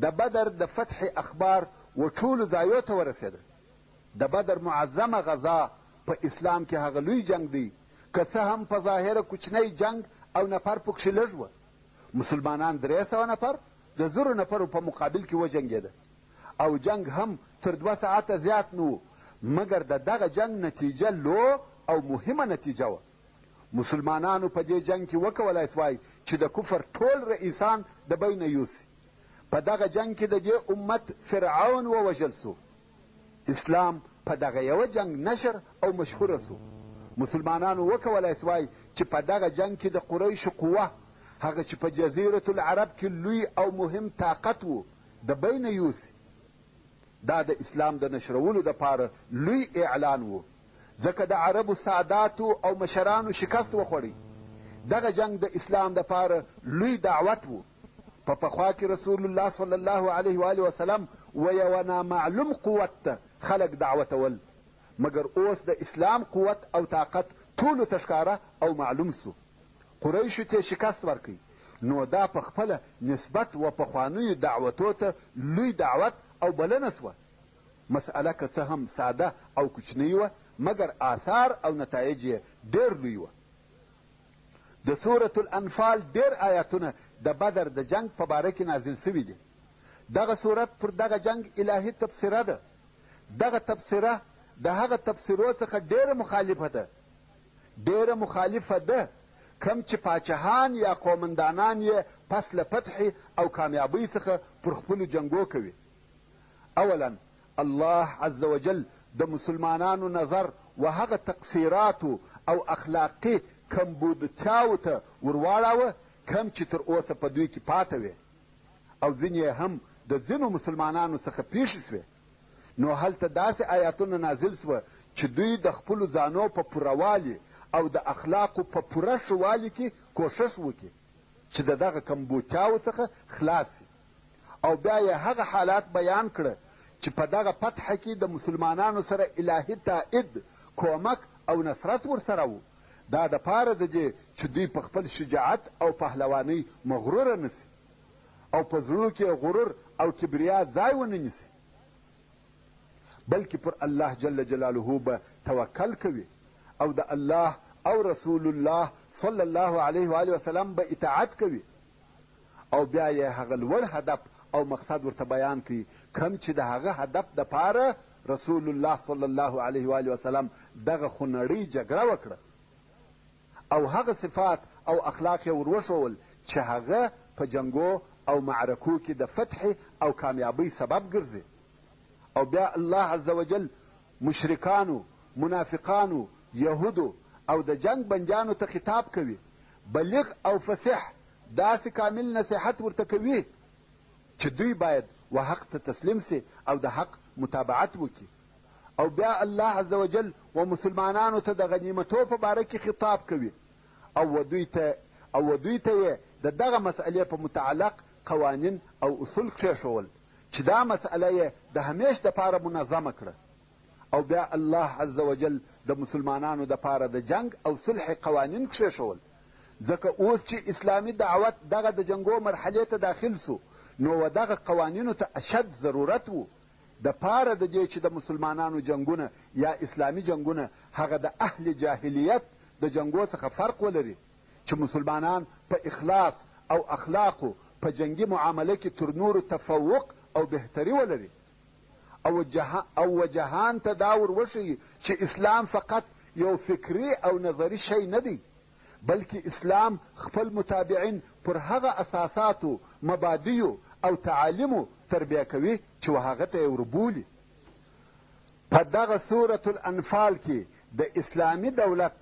د بدر د فتح اخبار و ټولو ځایو ته ورسېده. د بدر معظمه غزا په اسلام کې هغه لوی جنګ دی، که څه هم په ظاهره کوچنی جنګ او نفر پکښې لږ وه. مسلمانان 300 نفر د 1000 نفرو په مقابل کې وجنګېده او جنګ هم تر 2 ساعته زیات نه و، مګر د دغه جنګ نتیجه لو او مهمه نتیجه وه. مسلمانانو په دې جنګ کې وکولای سوای چې د کفر ټول رئیسان د بینه یوسي. په دغه جنګ کې د دې امت فرعون ووژل سو. اسلام په دغه یوه جنګ نشر او مشهوره سو. مسلمانانو وکولای سوای چې په دغه جنګ کې د قریشو قوه، هغه چې په جزیرة العرب کې لوی او مهم طاقت و، د بینه یوسي. دا د اسلام د نشرولو دپاره لوی اعلان و، ځکه د عربو ساداتو او مشرانو شکست وخوړی. دغه جنګ د اسلام دپاره لوی دعوت و. په پخوا کې رسول الله صلی الله علیه و آله وسلم و یوه نامعلوم قوت ته خلک دعوتول، مګر اوس د اسلام قوت او طاقت ټولو ته ښکاره او معلوم سو. قریشو ته شکست ورکړ، نو دا په خپله نسبت و پخوانیو دعوتو ته لوی دعوت او بلنه سوه. مسئله که څه هم ساده او کوچنۍ وه، مګر آثار او نتایج یې ډېر لوی وه. د سورة الانفال ډېر آیاتونه د بدر د جنګ په باره کې نازل سوي دي. دغه سورت پر دغه جنګ الهي تبصره ده. دغه تبصره د هغه تبصرو څخه ډېره مخالفه ده، ډېره مخالفه ده کوم چې پاچهان یا قومندانان یې پس له فتحې او کامیابۍ څخه پر خپلو جنګو کوي. اولا الله عز وجل د مسلمانانو نظر و هغه تقصیراتو او اخلاقي کمبودتیاو ته ورواړاوه کوم چې تر اوسه په دوی کې پاته وې او ځینې یې هم د ځینو مسلمانانو څخه پېښې سوې. نو هلته داسې آیاتونه نازل سوه چې دوی د خپلو ځانو په پوره والي او د اخلاقو په پوره ښه والي کې کوښښ وکړي چې د دغه کمبودتیاو څخه خلاص سي. او بیا یې هغه حالات بیان کړه چې په دغه فتحه کې د مسلمانانو سره الهي تائید، کومک او نصرت ورسره و. دا د پاره د دې چې دوی په خپل شجاعت او پهلوانۍ مغروره نه سي او په زړو کې غرور او کبریا ځای ونه نیسي، بلکې پر الله جل جلاله به توکل کوي او د الله او رسول الله صلی الله علیه و آله وسلم به اطاعت کوي. او بیا یې هغه لوړ هدف او مقصد ورته بیان کړي کوم چې د هغه هدف دپاره رسول الله صلی الله علیه و آله وسلم دغه خونړۍ جګړه وکړه او هغه صفات او اخلاق یې وروښوول چې هغه په جنګو او معرکو کې د فتحې او کامیابۍ سبب ګرځي. او بیا الله عز وجل مشرکانو، منافقانو، یهودو او د جنګ بندیانو ته خطاب کوي، بلیغ او فصیح داسې کامل نصیحت ورته کوي چې دوی باید و حق ته تسلیم سي او د حق متابعت وکړي. او بیا الله عز وجل و مسلمانانو ته د غنیمتو په باره کې خطاب کوي او و دوی ته او و دوی ته یې د دغه مسئلې په متعلق قوانین او اصول کښېښوول چې دا مسئله یې د همیش دپاره منظمه کړه. او بیا الله عز وجل د مسلمانانو دپاره د جنګ او صلح قوانین کښېښول، ځکه اوس چې اسلامي دعوت دغه د جنګو مرحلې ته داخل سو نو و دغه قوانینو ته اشد ضرورت وو، دپاره د دې چې د مسلمانانو جنګونه یا اسلامي جنګونه هغه د اهل جاهلیت د جنګو څخه فرق ولري چې مسلمانان په اخلاص او اخلاقو په جنګي معامله کې تر نورو تفوق او بهتري ولري او و جهان ته دا ور وښيي چې اسلام فقط یو فکري او نظري شی نه دی، بلکې اسلام خپل متابعین پر هغه اساساتو، مبادیو او تعالیمو تربیه کوي چې و هغه ته یې وربولي. په دغه سورة الانفال کې د اسلامي دولت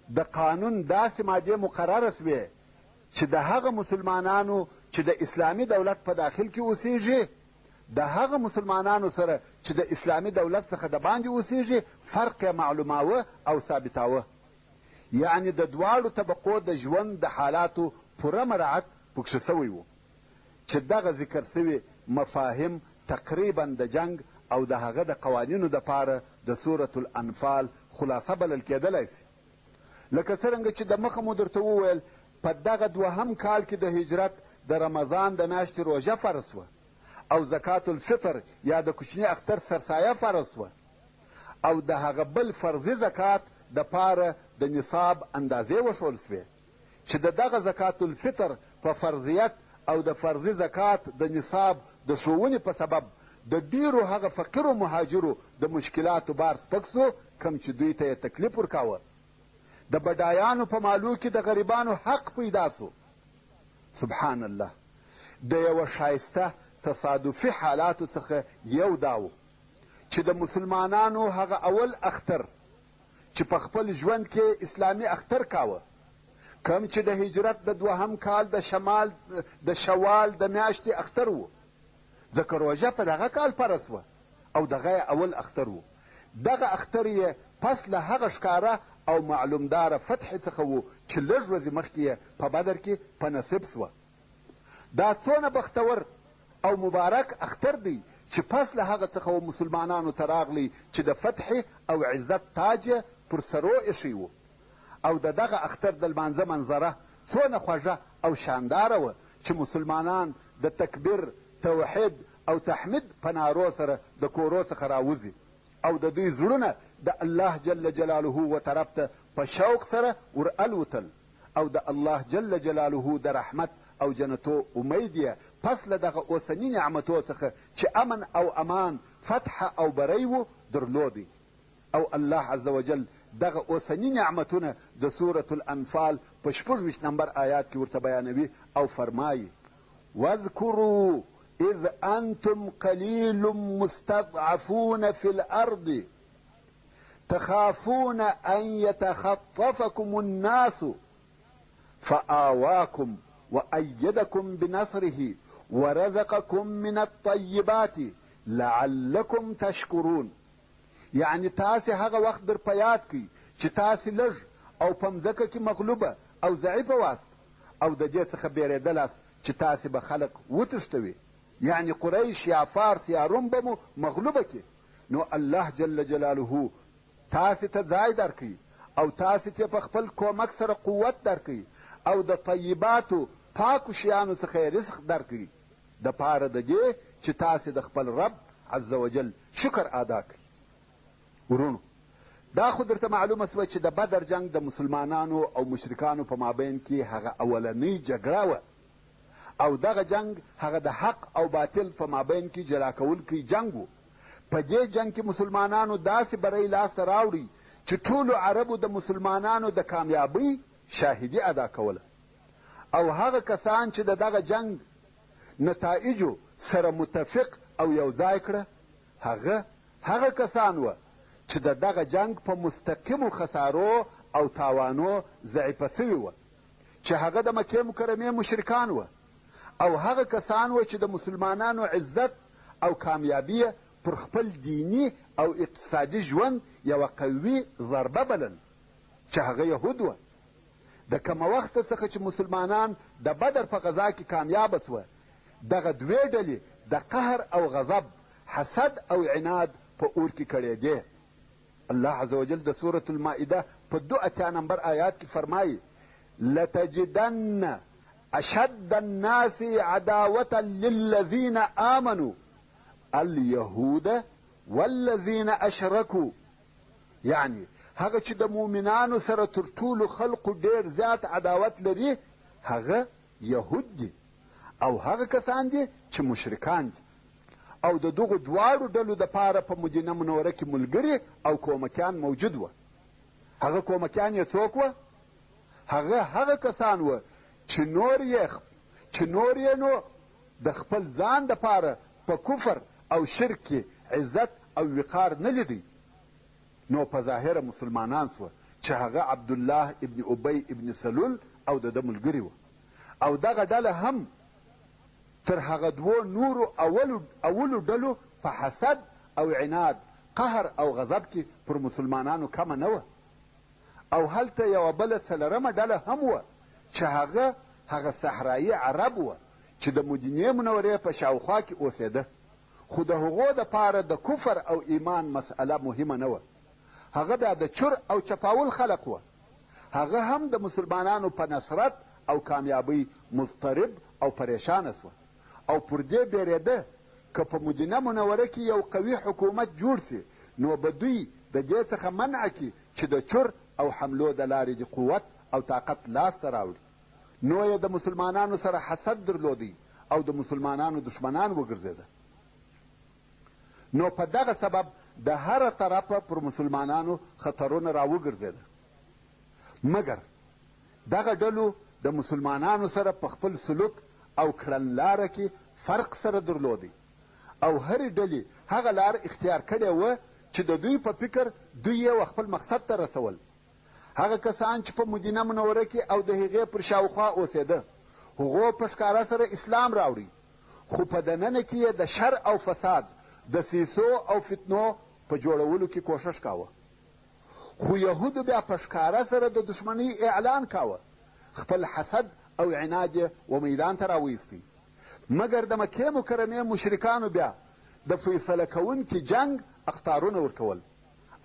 د قانون داسې مادې مقرره سوې چې د هغه مسلمانانو چې د اسلامي دولت په داخل کې اوسیږي د هغه مسلمانانو سره چې د اسلامي دولت څخه د باندې اوسیږي فرق یې معلوماوه او ثابتاوه، یعنې د دواړو طبقو د ژوند د حالاتو پوره مراعت پکښې سوی وو چې دغه ذکر سوي مفاهیم تقریبا د جنګ او د هغه د قوانینو دپاره د سورة الانفال خلاصه بلل کېدلای سي. لکه څرنګه چې د مخه مو درته وویل په دغه دوهم کال کې د هجرت د رمضان د میاشتې روژه فرض سوه او زکات الفطر یا د کوچني اختر سرسایه فرض سوه او د هغه بل فرضي زکات د پاره د نصاب اندازې وښول سوې چې د دغه زکات الفطر په فرضیت او د فرضي زکات د نصاب د ښوونې په سبب د ډېرو هغه فقیرو مهاجرو د مشکلاتو بار سپک سو کوم چې دوی ته یې تکلیف ورکاوه. د بډایانو په مالو کې د غریبانو حق پیدا سو. سبحان الله! د یوه ښایسته تصادفي حالاتو څخه یو دا و چې د مسلمانانو هغه اول اختر چې په خپل ژوند کې اسلامي اختر کاوه، کوم چې د هجرت د دوهم کال د شمال د شوال د میاشتې اختر و، ځکه روژه په دغه کال فرض سوه او دغه یې اول اختر و. دغه اختر یې پس له هغه ښکاره او معلومداره فتحې څخه و چې لږ ورځې مخکې یې په بدر کې په نصیب سوه. دا څونه بختور او مبارک اختر دی چې پس له هغه څخه و مسلمانانو ته راغلی چې د فتحې او عزت تاج یې پر سرو ایښی و او د دغه اختر د لمانځه منظره څونه خوږه او شانداره وه چې مسلمانان د تکبیر، توحید او تحمید په نارو سره د کورو څخه راوځي او د دوی زړونه د الله جل جلاله و طرف ته په شوق سره ور الوتل او د الله جل جلاله د رحمت او جنتو امید یې پس له دغه اوسني نعمتو څخه چې امن او امان، فتح او بری وو، درلودی. او الله عز وجل دغه اوسني نعمتونه د سورة الانفال په 26 نمبر آیات کې ورته بیانوي او فرمایي: واذکروا اذ انتم قلیل مستضعفون فی الارض تخافون ان يتخطفكم الناس فآواكم وأيدكم بنصره ورزقكم من الطيبات لعلكم تشکرون. یعنې تاسې هغه وخت در په یاد کړئ چې تاسې لږ او په مځکه کې مغلوبه او ضعیفه واست او د دې څخه بېرېدلاست چې تاسې به خلق وتښتوي، یعنې قریش یا فارس یا روم به مو مغلوبه کړي، نو الله جل جلاله تاسې ته ځای درکړي او تاسې ته په خپل کومک سره قوت درکړي او د طیباتو پاکو شیانو څخه یې رزق درکړي د پاره د دې چې تاسې د خپل رب عز وجل شکر ادا کړئ. وروڼو دا خو درته معلومه سوه چې د بدر جنګ د مسلمانانو او مشرکانو په مابین کې هغه اولنۍ جګړه وه او دغه جنګ هغه د حق او باطل په مابین کې جلا کوونکی جنګ و. په دې جنګ کې مسلمانانو داسې بری لاسته راوړی چې ټولو عربو د مسلمانانو د کامیابۍ شاهدي ادا کوله او هغه کسان چې د دغه جنګ نتایجو سره متفق او یو ځای کړه، هغه هغه کسان وه چې د دغه جنګ په مستقیمو خسارو او تاوانو ضعیفه سوي وه، چې هغه د مکې مکرمې مشرکان وه او هغه کسان وه چې د مسلمانانو عزت او کامیابي یې پر خپل دیني او اقتصادي ژوند یوه قوي ضربه بلل، چې هغه یهود وه. د کومه وخته څخه چې مسلمانان د بدر په غزا کې کامیابه سوه، دغه دوې ډلې د قهر او غضب، حسد او عناد په اور کې کړېدې. الله عز وجل د سورة المائده په 82 نمبر آیات کې فرمایي: لتجدن اشد الناس عداوة للذین آمنوا اليهود والذین اشرکوا. یعنی هغه چې د مؤمنانو سره تر ټولو خلقو ډېر زیات عداوت لري هغه یهود دي او هغه کسان دي چې مشرکان دي. او د دغو دواړو ډلو دپاره په مدینه منوره کې ملګري او کومکیان موجود وه. هغه کومکیان یې څوک وه؟ هغه هغه کسان وه چې نور یې نو د خپل ځان دپاره په کفر او شرک کې عزت او وقار نه لیدی، نو په ظاهره مسلمانان سوه چې هغه عبدالله ابن ابی ابن سلول او د ده ملګري وه. او دغه ډله هم تر هغه دوو نورو اولو ډلو په حسد او عناد، قهر او غضب کې پر مسلمانانو کمه نه وه. او هلته یوه بله څلورمه ډله هم وه چې هغه هغه صحرایي عرب وه چې د مدینې منورې په شاوخوا کې اوسېده، خو د هغو دپاره د کفر او ایمان مسئله مهمه نه وه. هغه بیا د چور او چپاول خلق وه. هغه هم د مسلمانانو په نصرت او کامیابۍ مضطرب او پریشانه سوه او پر دې بېرېده که په مدینه منوره کې یو قوي حکومت جوړ سي نو به دوی د دې څخه منع کړي چې د چور او حملو د لارې د قوت او طاقت لاسته راوړي. نو یې د مسلمانانو سره حسد درلودی او د مسلمانانو دښمنان وګرځېده. نو په دغه سبب د هره طرفه پر مسلمانانو خطرونه راوګرځېده. مګر دغه ډلو د مسلمانانو سره په خپل سلوک او کړنلاره کې فرق سره درلودی او هرې ډلې هغه لار اختیار کړې وه چې د دوی په فکر دوی یې خپل مقصد ته رسول. هغه کسان چې په مدینه منوره کې او د هغې پر شاوخوا اوسېده، هغو په ښکاره سره اسلام راوړی، خو په دننه کې یې د شر او فساد، دسیسو او فتنو په جوړولو کې کوښښ کاوه. خو یهودو بیا په ښکاره سره د دښمنۍ اعلان کاوه، خپل حسد او عناد یې و میدان ته راویستی. مګر د مکې مکرمې مشرکانو بیا د فیصله کوونکي جنګ اخطارونه ورکول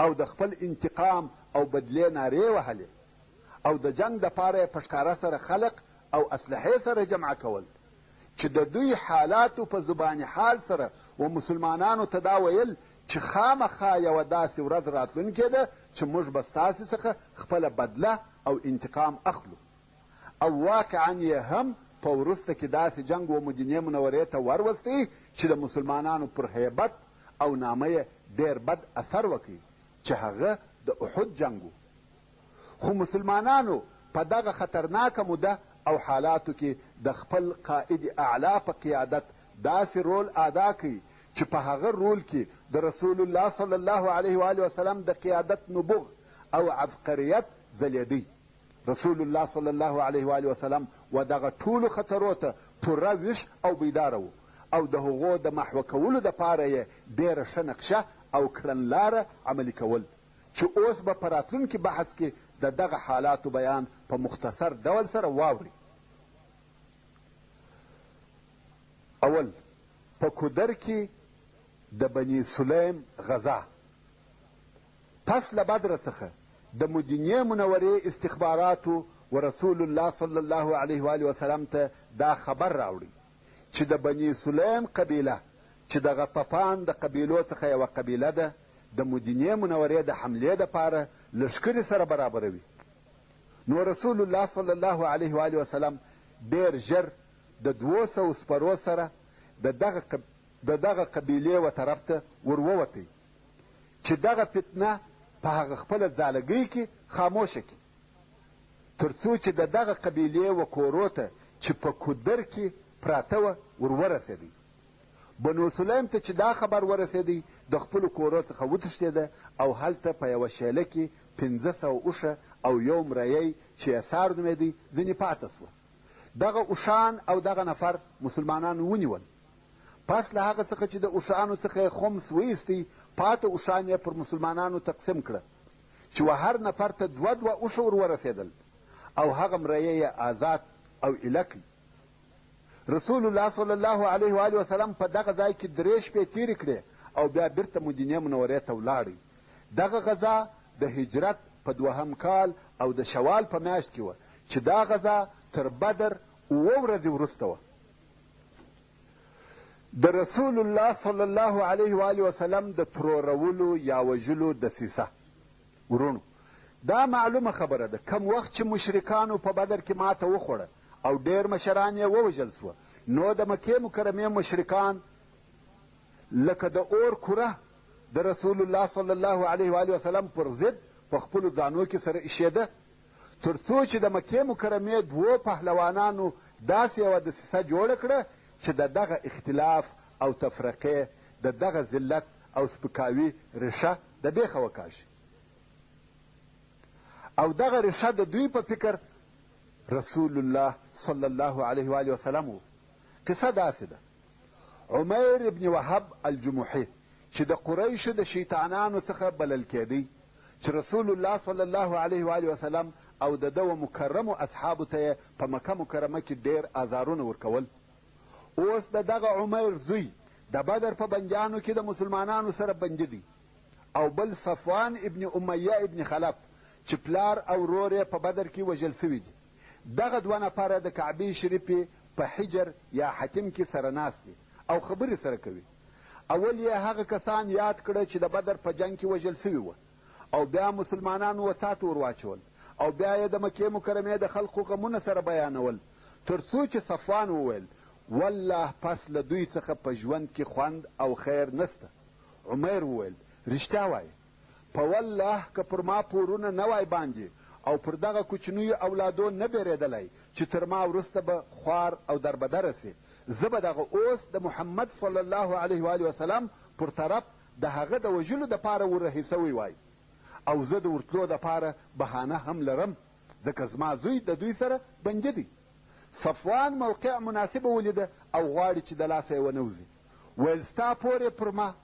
او د خپل انتقام او بدلې نارې وهلې او د جنګ دپاره یې په ښکاره سره خلق او اسلحې سره جمع کول، چې د دوی حالاتو په زبان حال سره و مسلمانانو ته دا ویل چې خامخا یوه داسې ورځ راتلونکې ده چې موږ به ستاسې څخه خپله بدله او انتقام اخلو. او واقعا یې هم په وروسته کې داسې جنګ و مدینې منورې ته وروستی چې د مسلمانانو پر هیبت او نامه یې ډېر بد اثر وکړ، چې هغه د احد جنګ و. خو مسلمانانو په دغه خطرناکه موده او حالاتو کې د خپل قائد اعلی په قیادت داسې رول ادا کړ چې په هغه رول کې د رسول الله صلی الله علیه و آله وسلم د قیادت نبوغ او عبقریت ځلېدی. رسول الله صلی الله علیه و آله وسلم و دغه ټولو خطرو ته پوره ویښ او بیداره و او د هغو د محوه کولو دپاره یې ډېره ښه نقشه او کړنلاره عملي کول، چې اوس به په راتلونکي بحث کې د دغه حالاتو بیان په مختصر ډول سره واورئ. اول، په کودر کې د بني سلیم غزا. پس له بدره څخه د مدینې منورې استخباراتو و رسول الله صلی الله علیه و وسلم ته دا خبر راوړی چې د بني سلیم قبیله چې د غطفان د قبیلو څخه یوه قبیله ده، د مدینې منورې د حملې دپاره لښکرې سره برابروي. نو رسول الله صلی الله علیه و وسلم ډېر ژر د 200 سپرو سره د دغه د دغه قبیلې و طرف ته ور ووتی چې دغه فتنه په هغه خپله ځالګۍ کې خاموشه کړي، تر څو چې د دغه قبیلې و کورو ته چې په کودر کې پراته وه ور ورسېدی. بنو سلیم ته چې دا خبر ورسېدی، د خپلو کورو څخه وتښتېده او هلته په یوه شېله کې 500 اوښه او یو مریی چې یسار نومېدی ځینې پاته شوه. دغه اوښان او دغه نفر مسلمانانو ونیول. پس له هغه څخه چې د اوښانو څخه یې خمس وایستی، پاته اوښان یې پر مسلمانانو تقسیم کړه چې و هر نفر ته دوه دوه اوښه ور ورسېدل او هغه مریی یې آزاد او ایله کړ. رسول الله صلی الله علیه و آله وسلم په دغه ځای کې درې شپې تېرې کړې او بیا بیرته مدینې منورې ته ولاړی. دغه غزا د هجرت په دوهم کال او د شوال په میاشت کې وه چې دا غزا تر بدر اووه ورځې وروسته وه. د رسول الله صلی الله علیه و آله وسلم د ترورولو یا وژلو دسیسه. وروڼو! دا معلومه خبره ده کوم وخت چې مشرکانو په بدر کې ماته وخوړه او ډېر مشران یې ووژل شوه نو د مکې مکرمې مشرکان لکه د اور کره د رسول الله صلی الله علیه و آله وسلم پر ضد په خپلو ځانو کې سره ایښېده تر څو چې د مکې مکرمې دوو پهلوانانو داسې یوه دسیسه جوړه کړه چې د دغه اختلاف او تفرقې د دغه ذلت او سپکاوي ریښه د بېخه وکاږي او دغه ریښه د دوی په فکر رسول الله صلی الله علیه و آله وسلم و. قصه داسې ده، عمیر ابن وهب الجمحي چې د قریشو د شیطانانو څخه بلل کېدی چې رسول الله صلی الله علیه و آله وسلم او د ده و مکرمو اصحابو ته یې په مکه مکرمه کې ډېر آزارونه ورکول. اوس د دغه عمیر زوی د بدر په بندیانو کې د مسلمانانو سره بندي دی او بل صفوان ابن امیه ابن خلف چې پلار او ورور یې په بدر کې وژل شوي دي. دغه دوه نفره د کعبې شریفې په حجر یا حتیم کې سره ناست دي او خبرې سره کوي. اول یې هغه کسان یاد کړه چې د بدر په جنګ کې وژل شوي وه او بیا مسلمانانو وڅا ته ور واچول او بیا یې د مکې مکرمې د خلقو غمونه سره بیانول تر څو چې صفوان وویل، والله پس له دوی څخه په ژوند کې خوند او خیر نشته. عمیر وویل، رښتیا وایې. په والله که پر ما پورونه نه وای باندې او پر دغه کوچنیو اولادو نه بېرېدلای چې تر ما وروسته به خوار او دربدره شي، زه به دغه اوس د محمد صلی الله علیه وآله وسلم پر طرف د هغه د وژلو دپاره ور رهي شوی وای او زه د ورتلو دپاره بهانه هم لرم ځکه زما زوی د دوی سره بندي دی. صفوان موقع مناسبه ولیده او غواړي چې د لاسه یې ونه وځي. ویل ستا پور یې پر ما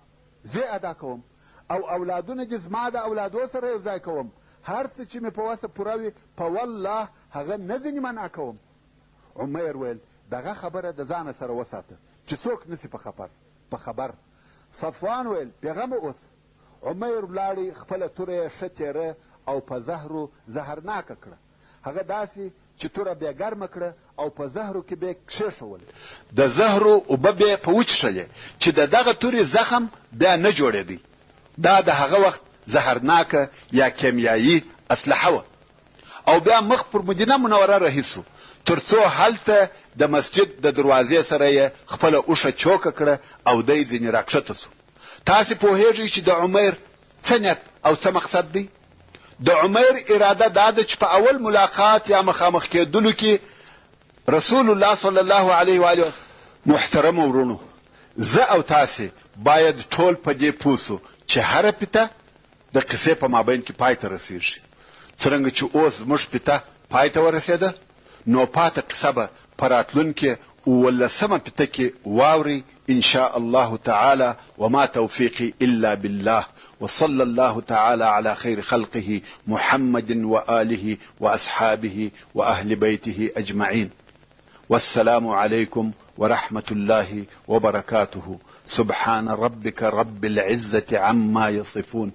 زه ادا کوم او اولادونه دې زما د اولادو سره یو ځای کوم، هر څه چې مې په وسه پوره وي په والله هغه نه ځینې منع کوم. عمیر ویل دغه خبره د ځانه سره وساته چې څوک نه سي په خبر. صفوان ویل بېغمه اوسه. عمیر ولاړی خپله توره یې ښه تېره او په زهرو زهرناکه کړه. هغه داسې چې توره بې ګرمه کړه او په زهرو کې بې کښېښول. د زهرو اوبه بې په وچښلې چې د دغه تورې زخم بیا نه جوړېدی. دا د هغه وخت زهرناکه یا کیمیايي اسلحه وه. او بیا مخ پر مدینه منوره رهي شو تر څو هلته د مسجد د دروازې سره یې خپله اوښه چوکه کړه او دی ځینې راکښته شو. تاسې پوهېږئ چې د عمیر څه نیت او څه مقصد دی؟ د عمیر اراده دا ده چې په اول ملاقات یا مخامخ کېدلو کې رسول الله صلی الله علیه و آله محترمو وروڼو، زه او تاسې باید ټول په دې پوه شو چې هره پیته د قصې په مابین کې پای ته رسېږي. څرنګه چې اوس زموږ پیته پای ته ورسېده نو پاته قصه به په راتلونکې اوولسمه پیته کې واورئ ان شاء الله تعالی وما توفیقي الا بالله وصلی الله تعالی علی خیر خلقه محمد وآله واصحابه واهل بیته اجمعین والسلام عليكم ورحمة الله وبركاته سبحان ربك رب العزة عما يصفون.